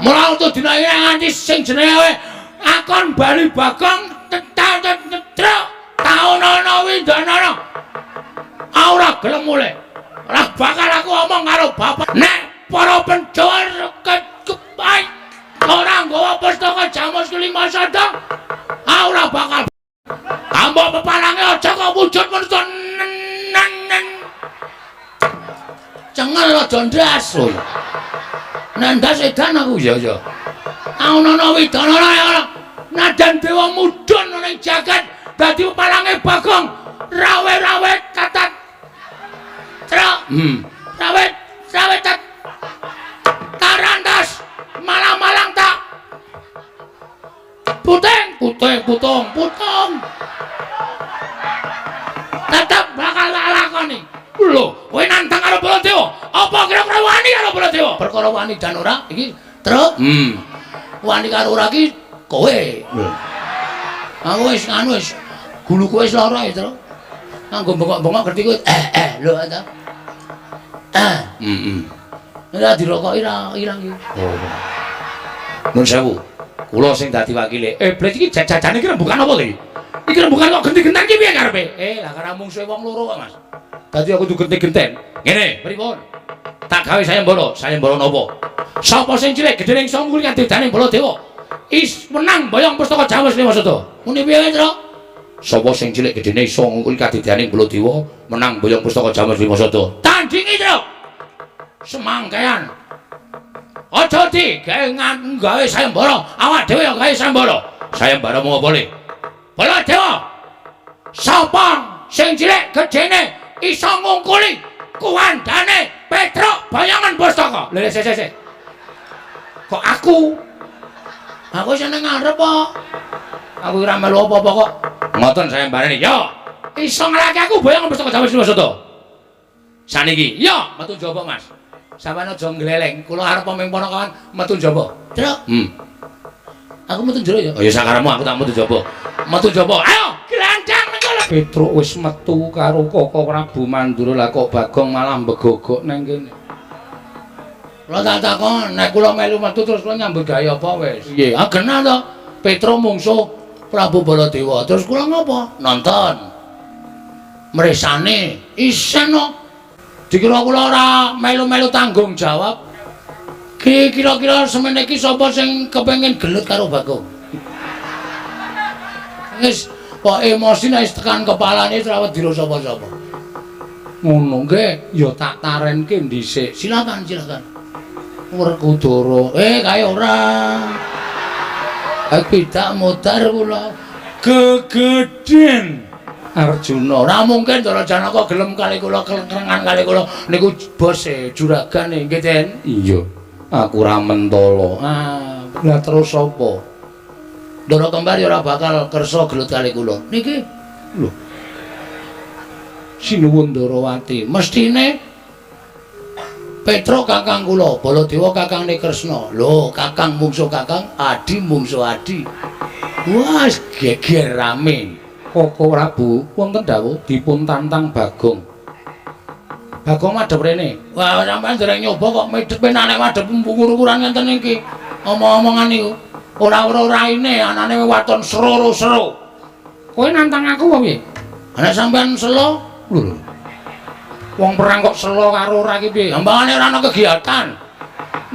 Mula untuk dina iki nganti sing jenenge akon bali Bagong truk taunana windanana. Ora gelem mulih. Ora bakal aku omong karo bapak nek para Pandhawa ora nggawa pustaka Jamus kelima sada. Ora bakal. Ambok pepalange aja kok wujud manusa nenen. Cengel aja ndas. Nek ndas edan aku. Ya ya. Aunana widanana ya. Nadan dewa mudhun ning jagat dadi pepalange Bagong. Rawe-rawe tatat. Truk. Rawe rawe tat. Tarantas malang-malang tak. Puting, puting, putung, putung. Tetep bakal tak lakoni. Lho, kowe nantang karo Baladewa. Apa kira-kira wani karo Baladewa? Perkara wani dan ora iki, Truk. Wani karo ora iki kowe. Lho. Aku wis nganu wis guluku wis lara ya, Truk. Nganggo bengok-bengok ngerti kowe. Lho ta. Ora dirokoki ra ilang iki. Oh. Nun sewu. Kula sing dadi wakile. Blet iki jajane iki rembukan apa to iki? Iki rembukan kok genti-genten iki piye karepe? Lah karo mungsuhe wong loro kok, Mas. Dadi aku kudu genti-genten. Ngene, pripun? Tak gawe sayembara, sayembara napa? Sapa sing cilik gedene iso nguli kadidane Baladewa? Is menang boyong pustaka Jamus Lima Sada. Muni piye, Truk? Sapa sing cilik gedene iso ngungkuli kadidane Baladewa menang boyong pustaka Jamus Lima Sada. Tandingi, Truk. Semangkean. Aja di gawe gawe sayembara, awak dhewe ya gawe sayembara. Sayembara mung apa le? Baladewa. Sapa sing cilik gedene iso ngungkuli kuwandane Petruk bayangan pustaka? Lha sik sik. Kok aku? Aku seneng ngarep kok. Aku ora melu apa-apa kok. Ngoten sayembarane. Ya, iso nglaki aku bayangan pustaka Jamus Lima Sada. Saniki, ya metu njaba, Mas. Sampeyan aja ngleleng, kula arep ming ponokawan metu njaba. Truk. Aku metu njero ya. Oh ya sakarepmu aku tak metu njaba. Metu njaba. Ayo, glandang nang kono. Petruk wis metu karo Koko Prabu Mandura, lah kok Bagong malah mbegogok nang kene. Kula tak takon, nek kula melu metu terus kula nyambut gawe apa wis? Piye? Ah genah to. Petruk mungsuh Prabu Baladewa. Terus kula ngopo? Nonton. Mresane isen kok. Dikira kula ora melu-melu tanggung jawab. Ki kira-kira semene iki sapa sing kepengin gelut karo Bagong? Wis kok emosi nek tekan kepalane ora wedi sapa-sapa. Ngono nggih, ya tak tarenke dhisik. Silakan, silakan. Werkudara. Kae ora. Tidak modar kula. Gegeden. Arjuna, ora mungkin Ndara Janaka gelem kali kula, kelengkrengan kali kula niku bose juragane nggih, Den. Iya. Aku ora mentala. Ah, lah terus apa? Ndara kembar ya ora bakal kersa gelut kali kula. Niki lho. Sinuwun Ndarawati, mestine Petruk kakang kula, Baladewa kakangne Kresna. Lho, kakang mungsuh kakang, adi mungsuh adi. Wah, geger rame. Koko Prabu, wonten dawuh dipun tantang Bagong. Bagong madhep rene. Wah, sampean dereng nyoba kok medhep nek madhep ukur-ukuran ngenten iki. Omong-omongan niku ora ora raine anane waton sero-sero. Kowe nantang aku apa piye? Nek sampean selo, lho. Wong perang kok selo karo ora iki piye? Gampangane ora ana kegiatan.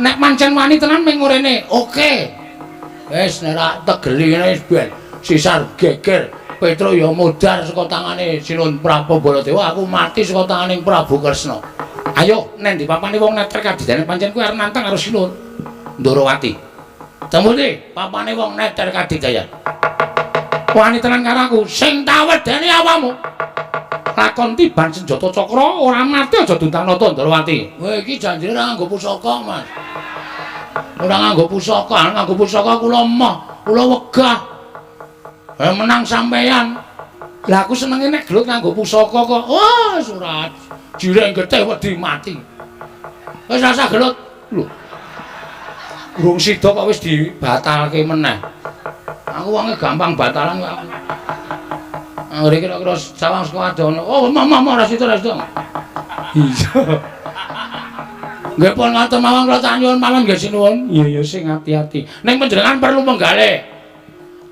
Nek pancen wani tenan ming rene. Oke. Wis nek ra tegeli ngene wis ben sisar geger. Petruk ya modar saka tangane Sinuwun Prabu Baladewa, aku mati saka tangane Prabu Kresna. Ayo neng ndi papane wong neter kadidayane pancen kuwi arep nantang karo Sinuwun Ndarawati. Temune papane wong neter kadidayan. Wani tenan karo aku, sing tawedene awakmu. Lakon tiban senjata cakra ora mati aja duntanata Ndarawati. Kowe iki janjine ora nganggo pusaka, Mas. Ora nganggo pusaka, nganggo pusaka kula emoh, kula wegah. Menang sampeyan. Lah aku senenge nek gelut nganggo pusaka kok. Oh, surat. Jireng getih wedi mati. Wis rasa gelut. Lho. Urung sida kok wis dibatalke meneh. Aku wonge gampang batalan kok aku. Anggere kira-kira sawang saka adoh. Oh, mama ora sida ora sida. Iya. Nggih pun ngoten mawon kula tak nyuwun mawon nggih sinuwun. Iya ya sing ati-ati. Ning panjenengan perlu menggalih.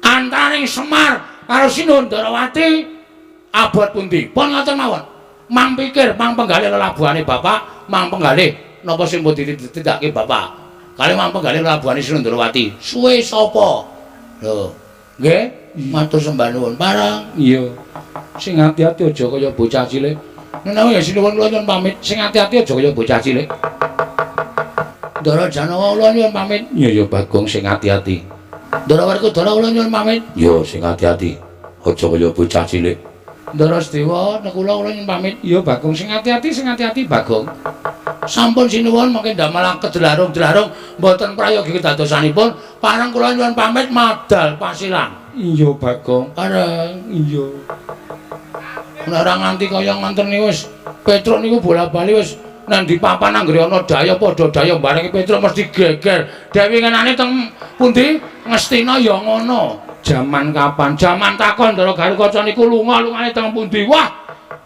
Antaraning Semar karo Sinuwun Ndarawati abot pundi? Pun ngoten mawon. Mang pikir, mang penggalih lelabuhane bapak, mang penggalih napa sing pun ditindakake bapak. Kali mang penggalih lelabuhane Sinuwun Ndarawati. Suwe sapa? Lho, nggih, matur sembah nuwun. Parang. Iya. Sing ati-ati aja kaya bocah cilik. Menawi ya sinuwun kula nyuwun pamit. Sing ati-ati aja kaya bocah cilik. Ndara Janawa kula nyuwun pamit. Iya ya Bagong sing ati-ati. Ndara Werkudara kula nyuwun pamit. Iya sing ati-ati. Aja kaya bocah cilik. Ndara Sedewa nekula kula nyuwun pamit. Iya Bagong sing ati-ati, sing ati-ati Bagong. Sampun sinuwun mangke ndamel kedlarung-dlarung mboten prayogi kedadosanipun. Pareng kula nyuwun pamit madal pasilan. Iya Bagong. Pareng. Iya. Nek ora nganti kaya ngoten niku wis Petruk niku bola-bali wis nang di papan anggere ana daya padha daya bareng Petruk mesti geger. Dewi ngenane teng pundi Ngastina ya ngono. Jaman kapan? Jaman takon Ndara Garukaca niku lunga lungane teng pundi? Wah,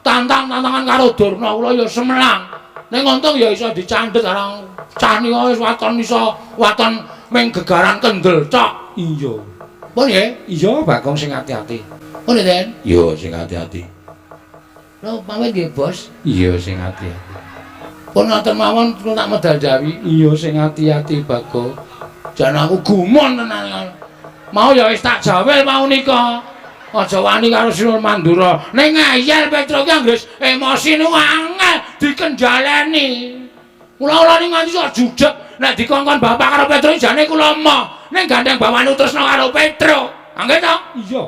tantang-tantangan karo Durna kula ya semelang. Ning untung ya iso dicandhet arang cah niku wis waton iso waton ming gegaran kendel tok. Iya. Pun nggih? Iya Bagong sing ati-ati. Pun Den? Iya sing ati-ati. Lho pamit nggih, Bos. Iya sing ati-ati. Pun ngoten mawon kula tak medal jawi. Iya sing ati-ati Bagong. Jan aku gumun tenan. Mau ya wis tak jawel mau nika. Aja wani karo Sinuwun Mandura. Ning ngeyel Petruk ki anggere emosi niku angel dikenjaleni. Kula-kula niku nganti sok jujeg nek dikongkon bapak karo Petruk jane kula emoh. Ning gandeng bawane tresna karo Petruk. Nggih to? Iya.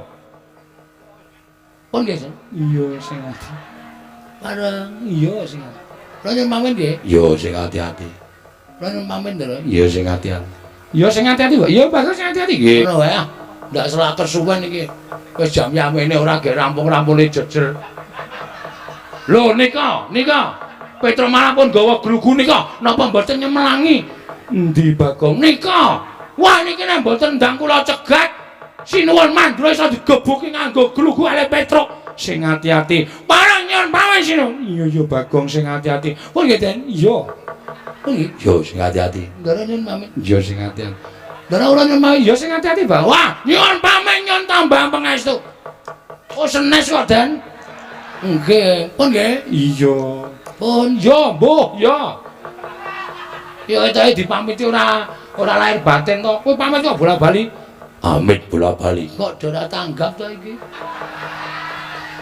Pun nggih, Sen. Iya sing ati. Bareng. Iya sing ati. Kula nyuwun pamit nggih. Iya sing ati-ati. Kula nyuwun pamit lho. Iya sing ati-ati. Iya sing ati-ati, Pak. Iya Bagong sing ati-ati nggih. Ngono wae ah. Ndak selak kesuwen iki. Wis jam yamene ora gek rampung-rampune jejer. Lho nika, nika. Petruk malah pun gawa glugu nika, napa mboten nyemelangi? Endi Bagong? Nika. Wah niki nek mboten ndang kula cegat, Sinuwun Mandura iso digebuki nganggo glugu ale Petruk. Sing ati-ati. Parang nyuwun pamit Sinuwun. Iya iya Bagong sing ati-ati. Pun nggih Den? Iya. Pun nggih. Iya sing ati-ati. Ndara nyuwun pamit. Iya sing ati-ati. Ndara kula nyuwun pamit. Iya sing ati-ati, Bang. Wah, nyuwun pamit nyuwun tambah pangestu. Oh senes kok, Den. Nggih, pun nggih. Iya. Pun ya, mbuh, ya. Ya ketoke dipamiti ora lahir batin to. Kowe pamit kok bola-bali. Amit bola-bali. Kok ora tanggap to iki?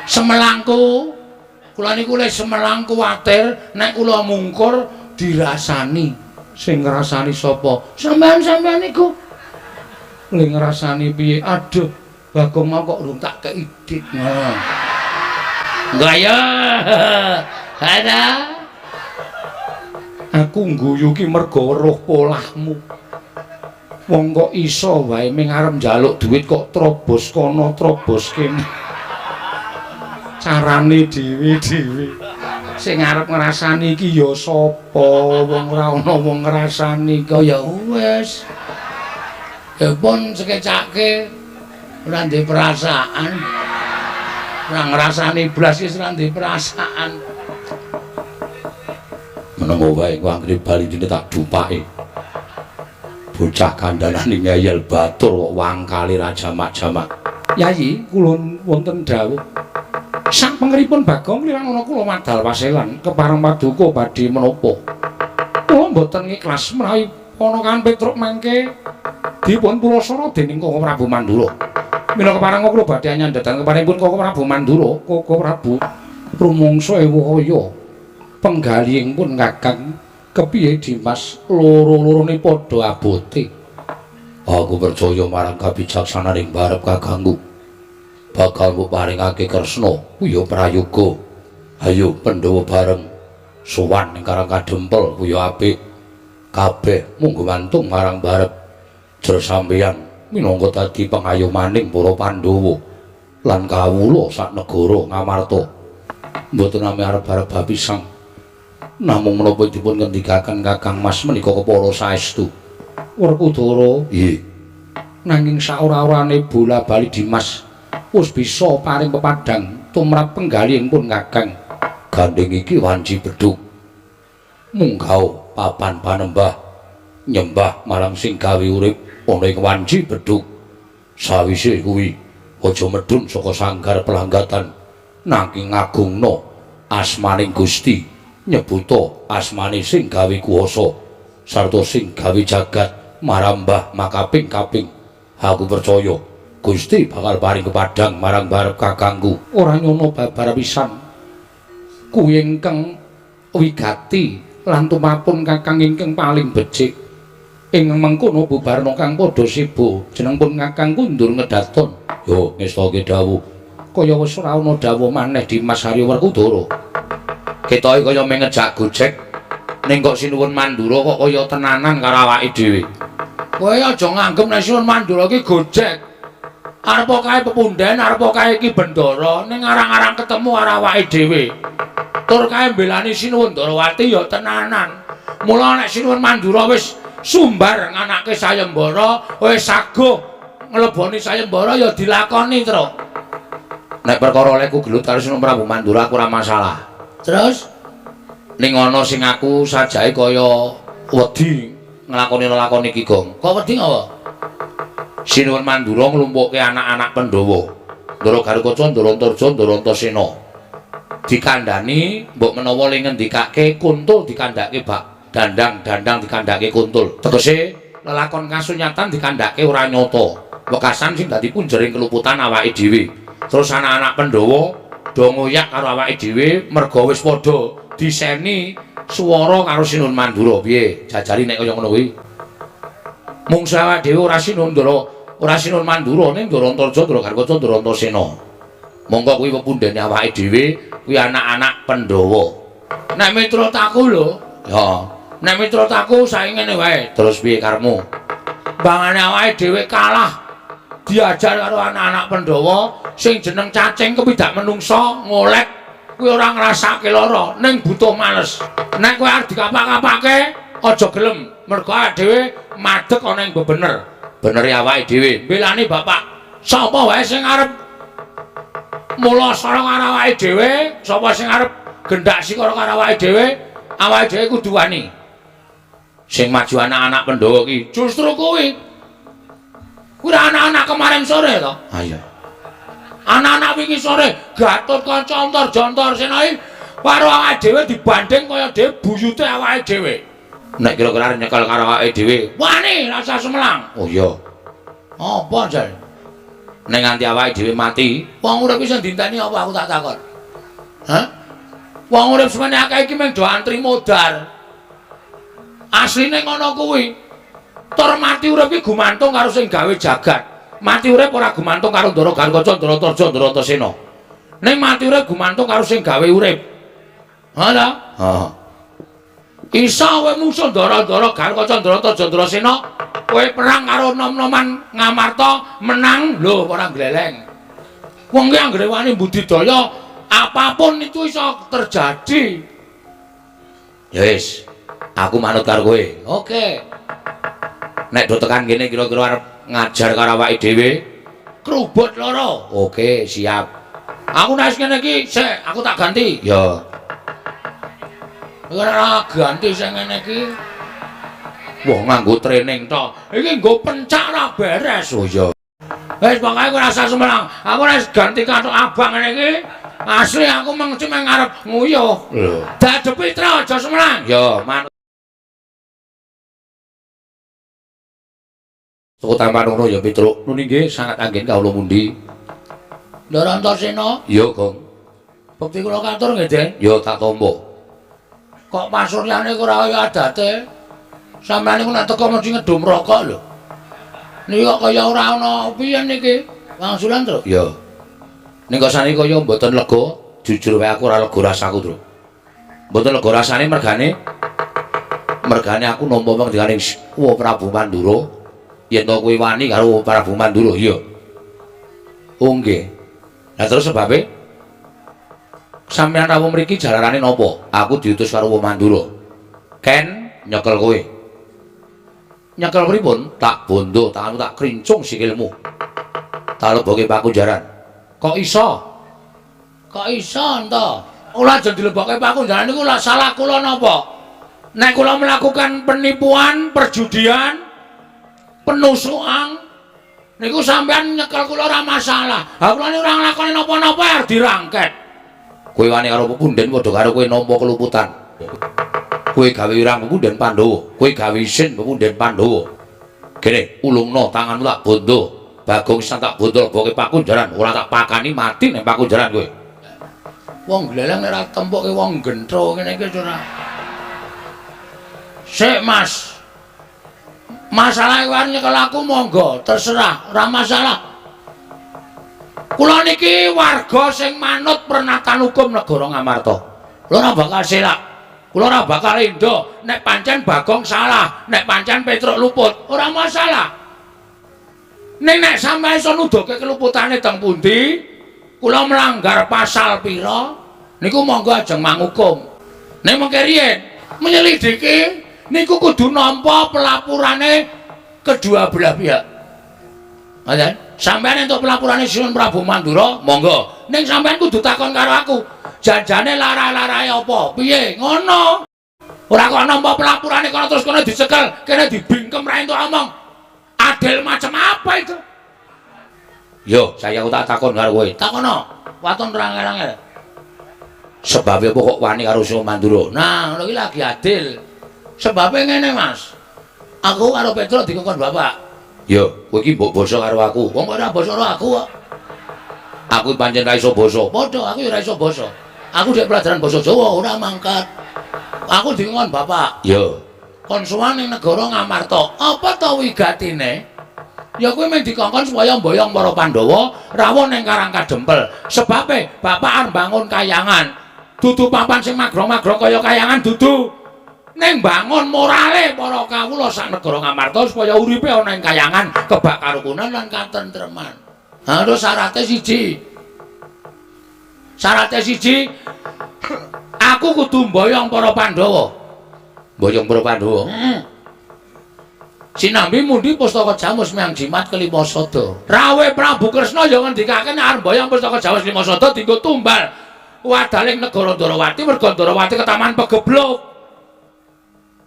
Semelangku. Kula niku le semelang kuwatir nek kula mungkur dirasani. Sing ngrasani sapa? Sampeyan-sampeyan niku. Le ngrasani piye? Aduh, Bagong mau kok urung tak kei dit. Ngono. Enggak ya. Ada. Aku ngguyu ki merga weruh polahmu. Wong kok iso wae ming arep njaluk duit kok trobos kono trobos kene. Carane dhewe-dhewe. Sing arep ngrasani iki ya sapa? Wong ora ana wong ngrasani kaya wis. Ya pun sekecake ora ndek perasaan. Ora ngrasani blas wis ora ndek perasaan. Menengo wae ku anggere bali dene tak dupake. Bocah kandhanane ngeyel batur kok wangkale ra jamak-jamak. Yayi, kula wonten dawuh. Sak pengeripun Bagong liran ana kula wadal waselan kepareng paduka badhe menapa. Kula mboten ikhlas menawi Ponokan Petruk mangke dipun pulasara dening Koko Prabu Mandura. Mila kepareng kula badhe nyandhatan keparengipun Koko Prabu Mandura, Koko Prabu rumangsa ewaya penggalihing pun Kakang kepiye Dimas loro-lorone padha abote. Aku percaya marang kabijaksananing barep kakangku. Bakal mbok paringake Kresna kuya prayoga. Ayo Pandhawa bareng sowan ning Karang Kadempel kuya apik. Kabeh mung gumantung marang barep. Jer sampeyan minangka dadi pengayomaning para Pandhawa lan kawula sak negara Ngamarta. Mboten nami arep-arep bapisang. Namung menapa dipun ngendikaken Kakang Mas menika kepara saestu. Werkudara, nggih. Nanging saora-orane bola-bali Dimas wis bisa paring pepadhang tumrap penggalihing pun Kakang. Gandeng iki wanci bedhug. Munggah papan panembah nyembah marang sing gawe urip ana ing wanci bedhug. Sawise kuwi aja medhun saka sanggar pelanggatan nanging ngagungna asmaning Gusti, nyebuta asmane sing gawe kuwasa sarta sing gawe jagat marambah makaping-kaping. Aku percaya Gusti bakal paring kepadhang marang barep kakangku. Ora nyono babar pisan. Kuwi ingkang wigati lan tumapun kakang ingkang paling becik. Ing mengkono bubarna kang padha siba, jeneng pun kakang kundur ngedaton. Yo ngestake dawuh. Kaya wis ora ana dawuh maneh Dimas Haryo Werkudara. Ketoke kaya mung ngejak gojek ning kok Sinuwun Mandura kok kaya tenanan karo awake dhewe. Kowe aja nganggep nek Sinuwun Mandura iki gojek. Arep kae pepunden, arep kae iki bendara, ning arang-arang ketemu karo awake dhewe. Tur kae mbelani Sinuwun Ndarawati ya tenanan. Mula nek Sinuwun Mandura wis sumbar nganake sayembara, wis saguh ngleboni sayembara ya dilakoni, Truk. Nek perkara olehku gelut karo Sinuwun Prabu Mandura aku ora masalah. Terus ning ana sing aku sajake kaya wedi nglakoni lelakon iki, Gong. Kok wedi apa? Sinuwun Mandura nglumpukke anak-anak Pandhawa. Ndara Garukaca, Ndara Antarja, Ndara Antasena. Dikandhani mbok menawa le ngendikake kuntul dikandhake bak dandang, dandang dikandhake kuntul. Tegese lelakon kasunyatan dikandhake ora nyata. Wekasan sing dadi punjering keluputan awake dhewe. Terus anak-anak Pandhawa do ngoyak karo awake dhewe merga wis padha diseni swara karo Sinuwun Mandura. Piye jajari nek kaya ngono kuwi? Mungsu awake dhewe ora Sinuwun Ndara, ora Sinuwun Mandura ning Ndara Antarja, Ndara Garukaca, Ndara Antasena. Monggo kuwi pepundhene awake dhewe, kuwi anak-anak Pandhawa. Nek miturut aku lho, ya, nek miturut aku saiki ngene wae. Terus piye karepmu? Bangane awake dhewe kalah diajar karo anak-anak Pandhawa sing jeneng cacing kepidak menungsa ngolek kuwi ora ngrasake lara ning butuh males. Nek kowe arep dikapak-kapake aja gelem, mergo awake dhewe madeg ana ing bebener. Benere awake dhewe. Mbelani bapak, sapa wae sing arep mula sara karo awake dhewe, sapa sing arep gendak sikara karo awake dhewe, awake dhewe kudu wani. Sing maju anak-anak Pandhawa ki justru kuwi. Kuwi anak-anak kemarin sore to? Ha iya. Anak-anak wingi sore Gatotkaca Antarja Antasena iki karo awake dhewe dibanding kaya dhewe buyute awake dhewe. Nek kira-kira arep nyekel karo awake dhewe, wani rasa sumelang. Oh iya. Apa jal? Nek nganti awake dhewe mati, wong urip iso dinteni apa aku tak takon? Hah? Wong urip semene akeh iki mung do antri modar. Asline ngono kuwi. Tur mati urip iki gumantung karo sing gawe jagat. Mati urip ora gumantung karo Ndara Garukaca, Ndara Antarja, Ndara Antasena. Ning mati urip gumantung karo sing gawe urip. Ha ta? Heeh. Iso kowe musuh ndara-ndara Garkaca Ndrata Jandrasena, kowe perang karo nom-noman Ngamarta menang lho ora gleleng. Wong ki anggere wani budidaya apapun itu iso terjadi. Ya wis, aku manut karo kowe. Oke. Nek do tekan kene kira-kira arep ngajar karo awake dhewe, krubut loro. Oke, siap. Aku nek ngene iki, sik aku tak ganti. Ya. Ora ganti sing ngene iki. Wah, nganggo training tok. Iki nggo pencak ora beres. Oh iya. Wis pokoke ora usah sumelang. Aku nek ganti kathok abang ngene iki, asli aku mengci meng arep nguyuh. Lho. Dadepi tra aja sumelang. Ya, manut. Tuku tampan ngono ya Petruk. Nuni nggih sangat anggen kawula mundi. Ndara Antasena? Iya, Gong. Bekti kula katur nggih, Den. Ya tak tampa. Kok pasuryane ora kaya adate? Sampeyan niku nek teko mesti ngedum rokok lho. Niki kok kaya ora ana piye niki? Wangsulan, Truk? Iya. Ning kok saniki kaya mboten lega, jujur wae aku ora lega rasaku, Truk. Mboten lega rasane mergane aku nampa pengendikane Wa Prabu Mandura. Yen to kowe wani karo Prabu Mandura, iya. Oh nggih. Lah terus sebabe sampeyan rawuh mriki jalarane napa? Aku diutus karo Wa Mandura. Ken nyekel kowe. Nyekel pripun? Tak bondo, tanganmu tak krincung sikilmu. Tak lebokke pakunjaran. Kok iso? Kok iso ento? Ora aja dilebokke pakunjaran niku lha salah kula napa? Nek kula melakukan penipuan, perjudian, penusukan niku sampean nyekel kula ora masalah. Ha kula niku ora nglakoni napa-napa arep dirangket. Kowe wani karo pepunden padha karo kowe nampa keluputan. Kowe gawe wirang pepunden Pandhawa, kowe gawe isin pepunden Pandhawa. Kene ulungno tanganmu tak bondo. Bagong sisan tak bondo lebokke pakunjaran, ora tak pakani mati ning pakunjaran kowe. Wong gleleng nek ora tempukke wong gentro ngene iki ora. Sik, Mas. Masalah iku nyekel aku monggo, terserah, ora masalah. Kula niki warga sing manut pernatan hukum negara Ngamarta. Kula ora bakal selak. Kula ora bakal endo nek pancen Bagong salah, nek pancen Petruk luput, ora masalah. Ning nek sampeyan iso nuduhke keluputane teng pundi, kula melanggar pasal pira, niku monggo ajeng mangukum. Ning mengke riyen menyelidiki niku kudu nampa pelaporane kedua belah pihak. Ngoten? Sampeyan entuk pelaporane Sinuwun Prabu Mandura, monggo. Ning sampeyan kudu takon karo aku. Janjane lara-larae apa? Piye? Ngono. Ora kok nampa pelaporane kono terus kono dicekel, kene dibingkem ra entuk omong. Adil macam apa itu? Yo, saya aku tak takon karo kowe. Takono. Waton rangel-rangel. Sebabe apa kok wani karo Sinuwun Mandura? Nah, ngono iki lagi adil. Sebabe ngene, Mas. Aku karo Petruk dikongkon bapak. Yo, kowe iki mbok basa karo aku. Wong kok ora basa karo aku kok. Aku pancen ra iso basa. Padha, aku ya ora iso basa. Aku dhek pelajaran basa Jawa ora mangkat. Aku dikongkon bapak. Yo. Kon sowan ning negara Ngamarta. Apa ta wigatine? Ya kowe mung dikongkon supaya mboyong para Pandhawa rawuh ning Karang Kadempel. Sebabe bapak arep mbangun kayangan. Dudu papan sing magrong-magrong kaya kayangan dudu. Ning bangun morale para kawula sak negara Ngamarta supaya uripe ana ing kayangan kebak karukunan lan katentreman. Ha terus syarate siji. Syarate siji aku kudu mboyong para Pandhawa. Mboyong para Pandhawa? Heeh. Sinambi mundi pustaka Jamus miang jimat kelima sada. Rawe Prabu Kresna ya ngendikake nek arep mboyong pustaka Jamus lima sada dienggo tumbal wadaling negara Ndarawati merga Ndarawati ketaman pegebluk.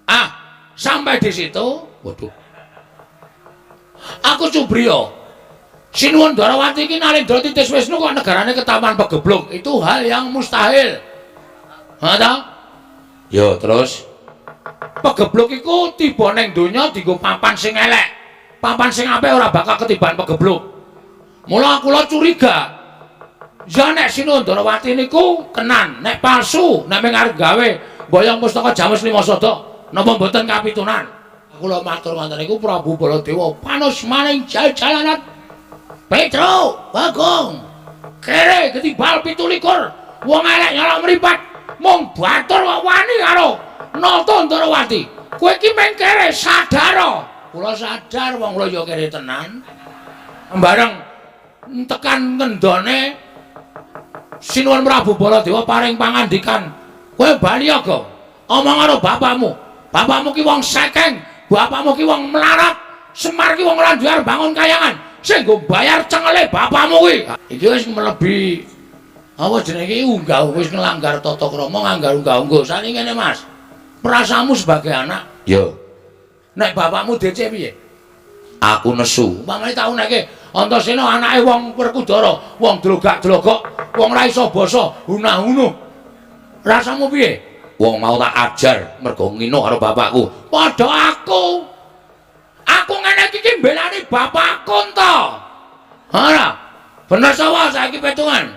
Ah, sampai di situ, waduh. Aku cubriya. Sinuwun Ndarawati iki Nalendra Titis Wisnu kok negarane ketaman pegebluk. Itu hal yang mustahil. Ha ta? Yo, terus pegebluk iku tiba ning donya dienggo papan sing elek. Papan sing apik ora bakal ketiban pegebluk. Mula kula curiga. Ya nek Sinuwun Ndarawati niku kenan, nek palsu, nek mung arep gawe mboyong pustaka Jamus lima sada. Napa mboten kapitunan? Kula matur ngoten niku Prabu Baladewa panus maning jalanan. Petruk, Bagong. Kere ketibal 27. Wong elek nyolok mripat. Mung batur kok wani karo Nata Ndarawati, kowe iki mung kere sadar. Kula sadar wong kula ya kere tenan. Bareng tekan ngendone Sinuwun Prabu Baladewa paring pangandikan, kowe bali ya, Gong. Omong karo bapakmu. Bapakmu ki wong sekeng, bapakmu ki wong melarat, Semar ki wong ora duwe arep bangun kayangan. Sing nggo bayar cengele bapakmu kuwi. Iki wis mlebi apa jenenge iki unggah wis nglanggar tata krama, nglanggar unggah-ungguh. Saniki ngene, Mas. Perasaanmu sebagai anak, Ya, nek bapakmu DC piye? Aku nesu. Umpamane tau neke Antasena anake wong Werkudara, wong drogak-drogok, wong ora iso basa, hunah-hunuh. Rasamu piye? Wong mau tak ajar mergo ngino karo bapakku. Padha aku. Aku ngene iki ki mbelani bapakku ento. Ora. Bener sapa saiki petungan?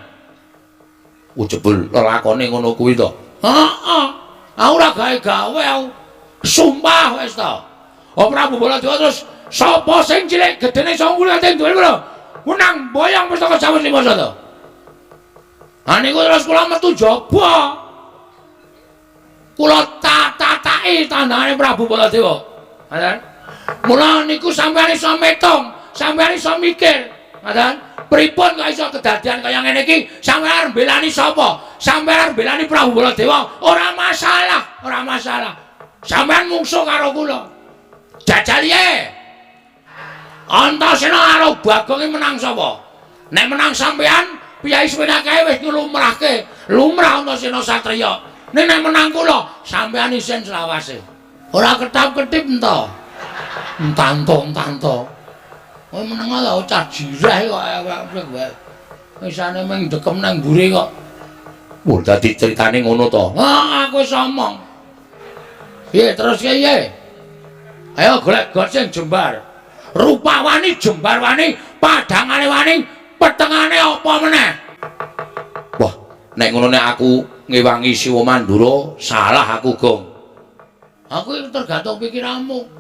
Oh, jebul lelakone ngono kuwi to. Heeh. Aku ora gawe-gawe aku. Sumpah wis to. Oh Prabu Baladewa terus sapa sing cilik gedene 9 ate duwe lho. Menang boyong pustaka Jawa 5 to. Ha niku terus kula metu jaba. Kula tatataki tandangane Prabu Baladewa. Ngoten. Mula niku sampeyan iso metung, sampeyan iso mikir. Ngoten. Pripun kok iso kedadian kaya ngene iki? Sampeyan arep mbelani sapa? Sampeyan arep mbelani Prabu Baladewa? Ora masalah, ora masalah. Sampeyan mungsuh karo kula. Jajal ye. Antasena karo Bagong iki menang sapa? Nek menang sampeyan, piyai semene kae wis nglumrahke, lumrah Antasena satriya. Nek menang kula, sampeyan isin selawase. Ora ketap-ketip ento. Entanto-entanto. Kowe meneng lho cah jireh kok awake kowe. Isane mung dekem nang mburi kok. Wah, dadi critane ngono to. Ah, aku wis omong. Piye terus piye? Ayo golek got sing jembar. Rupa wani, jembar wani, padhangane wani, petengane apa meneh? Wah, nek ngono nek aku ngewangi Siwa Mandura, salah aku, Gong. Aku iki tergantung pikiranmu.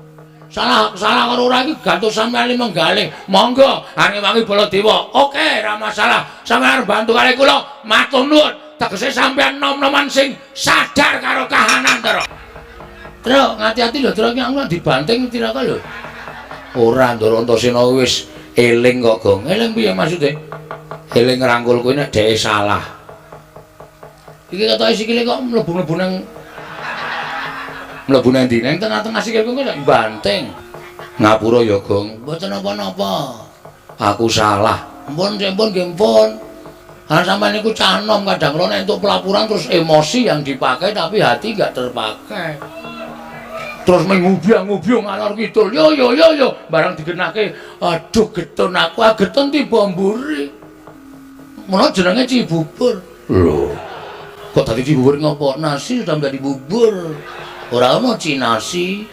Salah salah karo ora iki gantung sampeyan menggalih. Monggo arep ngewangi Baladewa. Oke, ora masalah. Sampeyan arep bantu kali kula, matur nuwun. Tegese sampeyan nom-noman sing sadar karo kahanan, Tru. Tru, ngati-ati lho, Tru, iki aku dibanting tiraka lho. Ora, Ndara Antasena wis eling kok, Gong. Eling piye maksude? Eling ngrangkul kowe nek dheke salah. Iki ketoke sikile kok mlebu-mlebu nang Mlebu nang ndi? Nang tengah-tengah sikilku kok banting. Ngapura ya, Gong. Mboten napa-napa. Aku salah. Ampun, ampun, nggih ampun. Karena sampeyan niku cah nom kadang kala nek entuk pelaporan terus emosi yang dipakai tapi hati nggak terpakai. Terus mengubyang-ngubyung ngalor kidul. Yo yo yo yo barang digenake, aduh getun aku, ah getun tiba mburi. Mula jenenge Cibubur. Lho. Kok dadi Cibubur ngopo? Nasi sudah menjadi bubur. Ora ono cinasi.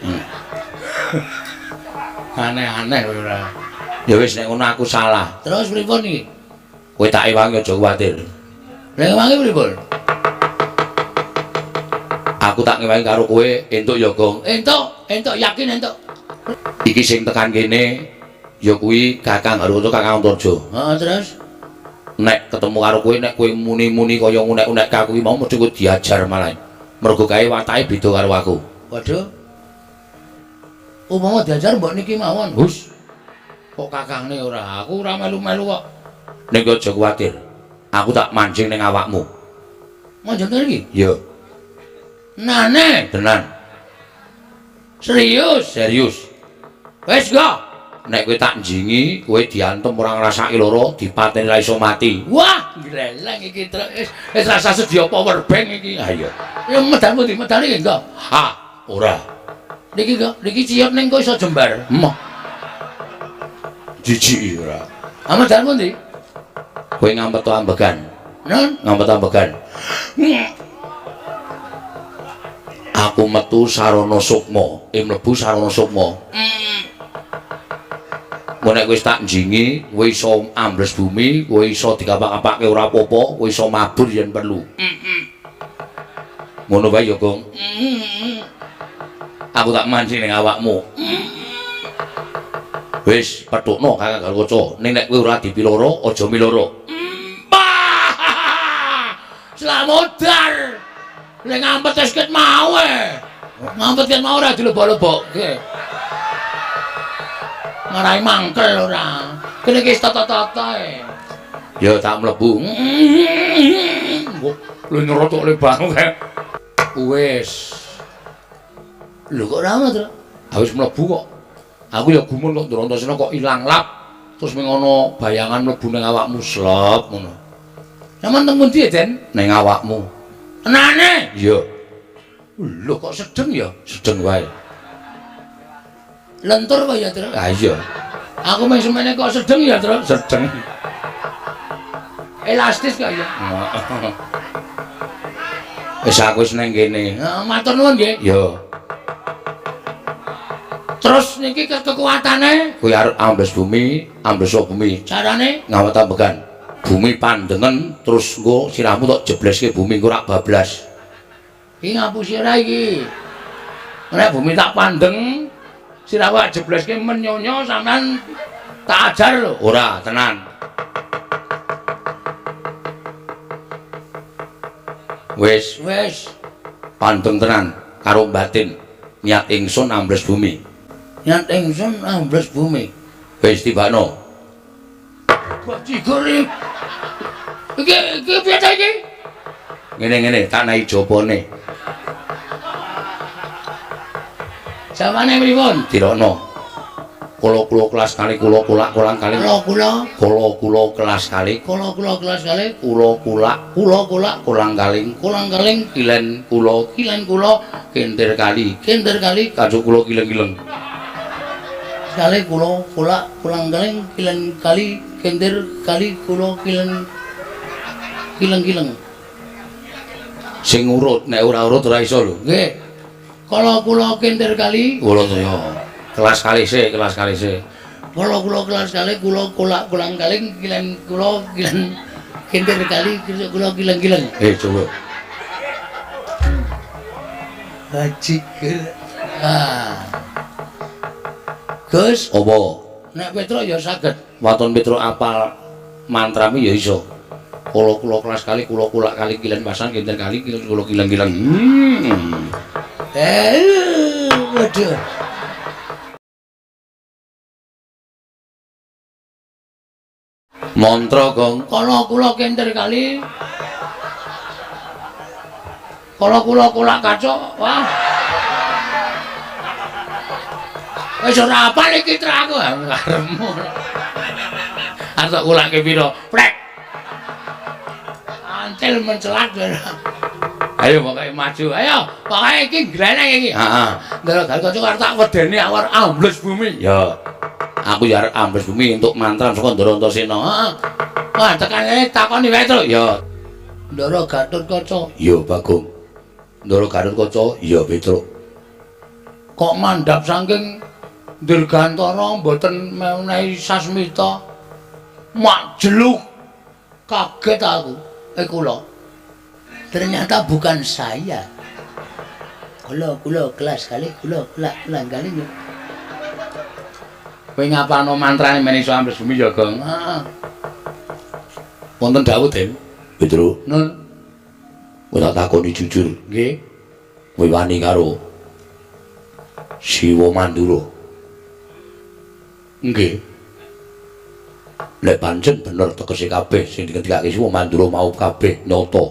Aneh-aneh ora. Ya wis nek ngono aku salah. Terus pripun iki? Kowe tak ewangi aja kuwatir. Lah ewangi pripun? Aku tak ngewangi karo kowe entuk ya, Gong. Entuk, entuk yakin entuk. Iki sing tekan kene ya kuwi Kakang Haruto, Kakang Antarja. Heeh, terus nek ketemu karo kowe nek kowe muni-muni kaya ngunek-unek aku iki mau mesti kowe diajar malah. Mergo kae watake beda karo aku. Waduh. Umpama diajar mbok niki mawon. Hus. Kok kakangne ora? Aku ora melu-melu kok. Nek aja kuwatir. Aku tak mancing ning awakmu. Mancing iki? Iya. Nane, tenan. Serius? Serius. Wis go. Nek kowe tak njingi, kowe diantem ora ngrasake lara, dipateni ra iso mati. Wah, gleleng iki wis wis rasa sedia power bank iki. Ha iya. Ya medal pundi? Medal iki engko. Ha, ora. Niki kok, niki ciyot ning kok iso jembar. Emoh. Jijik ora. Ha medal pundi? Kowe ngampet ambegan. Nun, ngampet ambegan. Aku metu sarana sukma, mlebu sarana sukma. Mun nek wis tak njingi, kowe iso ambles bumi, kowe iso dikapak-kapake ora apa-apa, kowe iso mabur yen perlu. Ngono wae ya, Gong. Aku tak mancing ning awakmu. Wis, petukno Kakang Garukaca. Ning nek kowe ora dipiloro, aja miloro. Slamodar. Ning ngampet wis ket mau e. Ngampet kan mau ora dilebok-lebokke. Marai mangkel ora. Kene iki wis tata-tata e. Ya tak mlebu. Lho nyerotok le banget. Wis. Lho kok ora ngono, Tru? Wis mlebu kok. Aku ya gumun kok Ndrantasena kok ilang lap. Terus ming ana bayangan mlebu ning awakmu slep ngono. Sampeyan teng pundi, Den? Ning awakmu. Tenane? Iya. Lho kok sedeng ya? Sedeng wae. Lentur wae ya, Tru? Ha iya. Aku mung semene kok sedeng ya, Tru? Sedeng. Elastis kok ya. Wis aku wis ning kene. Heeh, matur nuwun nggih. Iya. Terus niki kekuatane kuwi arep ambles bumi, ambles bumi. Carane ngawet ambegan. Bumi pandengen terus engko sirahmu tok jebleske bumi engko rak bablas. Iki ngapusi ora iki. Nek bumi tak pandeng, sirahku tak jebleske menyonyo sampean tak ajar lho. Ora, tenan. Wis, wis. Pandeng tenan karo batin. Niat ingsun ambles bumi. Niat ingsun ambles bumi. Wis tibakno. Bajigur iki. Iki piye ta iki? Ngene-ngene tak naik jopone. Jawane pripun? Dirokno. Kula-kula kelas kali kula kulak kolang kali. Kula-kula, kula-kula kelas kali, kula-kula kelas kali, kula kulak, kula kulak kolang kaling, kolang kaling, kilen kula, kilen kula, kentir kali, kentir kali, kacuk kula kileng-kileng. Kali kula kulak kolang kaling, kilen kali, kentir kali, kula kilen kileng-kileng. Sing urut, nek ora urut ora iso lho. Nggih. Kala kula kentir kali, kula saya. Kelas kali sik, kelas kali sik. Kala kula kelas kali, kula kulak kolang kaling, kilen kula kilen kentir kali, kula kileng-kileng. Coba. Bajigur. Ah. Gus, apa? Nek Petruk ya saged. Waton Petruk apal mantrami ya iso. Kula kula kelas kali, kula kulak kali, kilen pasan, kentir kali, kilen kula kileng-kileng. Waduh. Mantra gong. Kala kula kentir kali. Kala kula kulak kacuk. Wah. Wis ora apal iki tra aku karepmu. Arep tak kulake pira? Prek. Antil mencelat. Ayo pokoke maju. Ayo, pokoke iki gleneng iki. Heeh. Ndara Gatotkaca arep tak wedeni awar ambles bumi. Ya. Aku ya arep ambles bumi entuk mantran saka Ndara Antasena. Heeh. Wah, tekan kene takoni wae, Truk. Ya. Ndara Gatotkaca. Ya, Bagong. Ndara Gatotkaca, ya Petruk. Kok mandhap saking Dirgantara mboten menehi sasmita. Mak jeluk. Kaget aku. Kula. Ternyata bukan saya. Kula kula kelas kali kula kulak ulang kali. Kowe ngapalno mantrane men iso ambles bumi ya, Gong? Heeh. Wonten dawuh, Den. Petruk. Nun. Kowe tak takoni jujur. Nggih. Kowe wani karo Siwa Mandura? Nggih. Lek pancen bener tegese kabeh sing dikendikake Siwa Mandura mau kabeh nyata.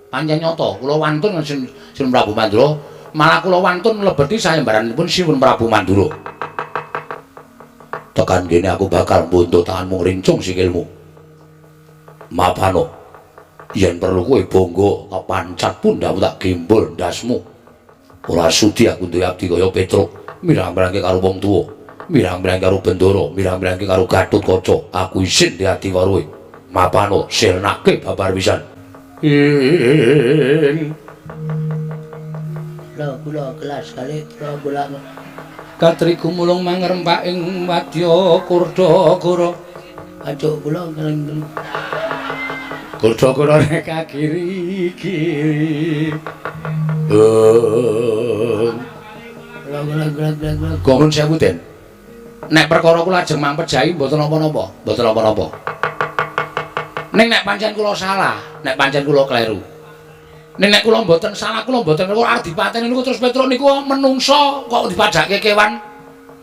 Pancen nyata, kula wantun Sin Prabu Mandura, malah kula wantun mlebeti sayembaranipun Siwun Prabu Mandura. Tekan kene aku bakal mbuntuh tanganmu ngrincung sikilmu. Mapano. Yen perlu kowe bangga tak pancat pundhamu tak gembol ndasmu. Ora sudi aku duwe abdi kaya Petruk, mirang-mirangke karo wong tuwa, mirang-mirangke karo Bendara, mirang-mirangke karo Gatotkaca. Aku isin di ati karo kowe. Mapano sirnake babar pisan. Ing kula kula kelas kali kula kula Katri gumulung mangrempak ing wadya Kurdagara. Acuk kula keling-keling. Kurdagara rek kiri-kiri. Kula kula kula kula. Gong sewu, Den. Nek perkara kula ajeng mangpejahi mboten napa-napa, mboten napa-napa. Ning nek pancen kula salah, nek pancen kula kleru. Nek kula mboten salah, kula mboten ora arep dipateni niku terus Petruk niku menungso kok dipadhake kewan.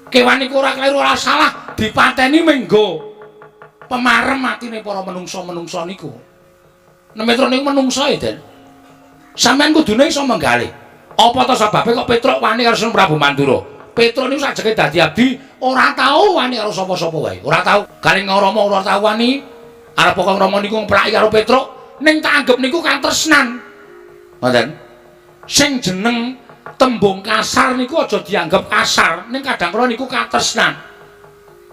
Kewan niku ora kleru ora salah, dipateni menggo pemarem atine para menungso-menungso niku. Nek Petruk niku menungso e, Den. Sampeyan kudune iso menggalih. Apa ta sebabe kok Petruk wani karo Sunan Prabu Mandura? Petruk niku sajeke dadi abdi ora tau wani karo sapa-sapa wae. Ora tau. Galing Rama ora tau wani. Arep kok Rama niku ngplaki karo Petruk, ning tak anggep niku katresnan. Ngoten. Sing jeneng tembung kasar niku aja dianggep kasar, ning kadang kala niku katresnan.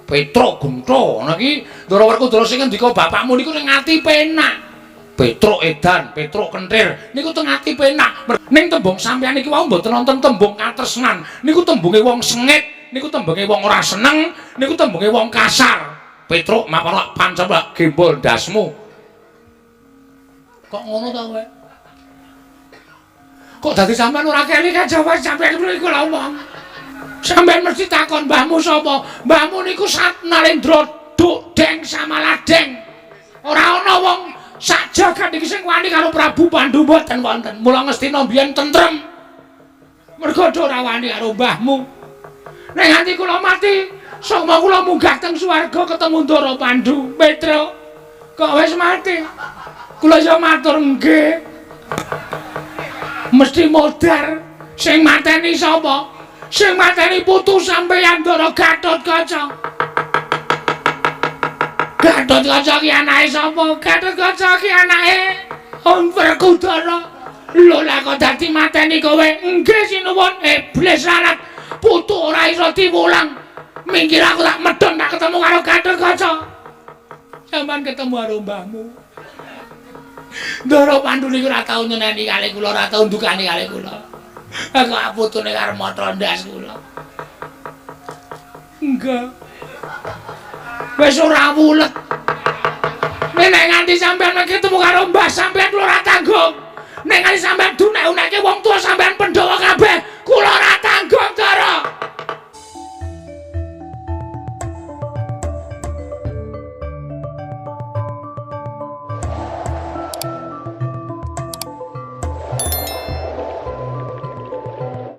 Petruk gentho ngono iki Ndara Werkudara sing ngendika bapakmu niku ning ati penak. Petruk edan, Petruk kentir niku teng ati penak. Ning tembung sampeyan iki wau mboten wonten tembung katresnan. Niku tembunge wong sengit, niku tembunge wong ora seneng, niku tembunge wong kasar. Petruk mapan pancen gembol ndasmu. Kok ngono ta kowe? Kok dadi sampean ora keli kajawan sampean niku lha omong. Sampean mesti takon mbahmu sapa? Mbahmu niku Sat Narendra Duk Deng Samaladeng. Ora ana wong sak jagat iki sing wani karo Prabu Pandu mboten wonten. Mula Ngastina mbiyen tentrem. Mergo ora wani karo mbahmu. Nek nganti kula mati, sukma kula munggah teng swarga ketemu Ndara Pandu. Petruk, kok wis mati? Kula ya matur nggih. Mesti modar. Sing mateni sapa? Sing mateni putu sampeyan Ndara Gatotkaca. Gatotkaca ki anake sapa? Gatotkaca ki anake Om Werkudara. Lho lah kok dadi mateni kowe? Nggih sinuwun. Iblis larat. Putu ora iso diwulang. Minggir aku tak medhun tak ketemu karo Gatotkaca. Sampeyan ketemu karo mbahmu. Ndara Pandu niku ora tau nyeneni kalih kula, ora tau ndukani kalih kula. Kok putune karo mata ndas kula. Enggak. Wis ora wulet. Nek nganti sampeyan ketemu karo mbah sampeyan kula ora tanggung. Nek nganti sampeyan dunek-unekke wong tuwa sampeyan Pandhawa kabeh.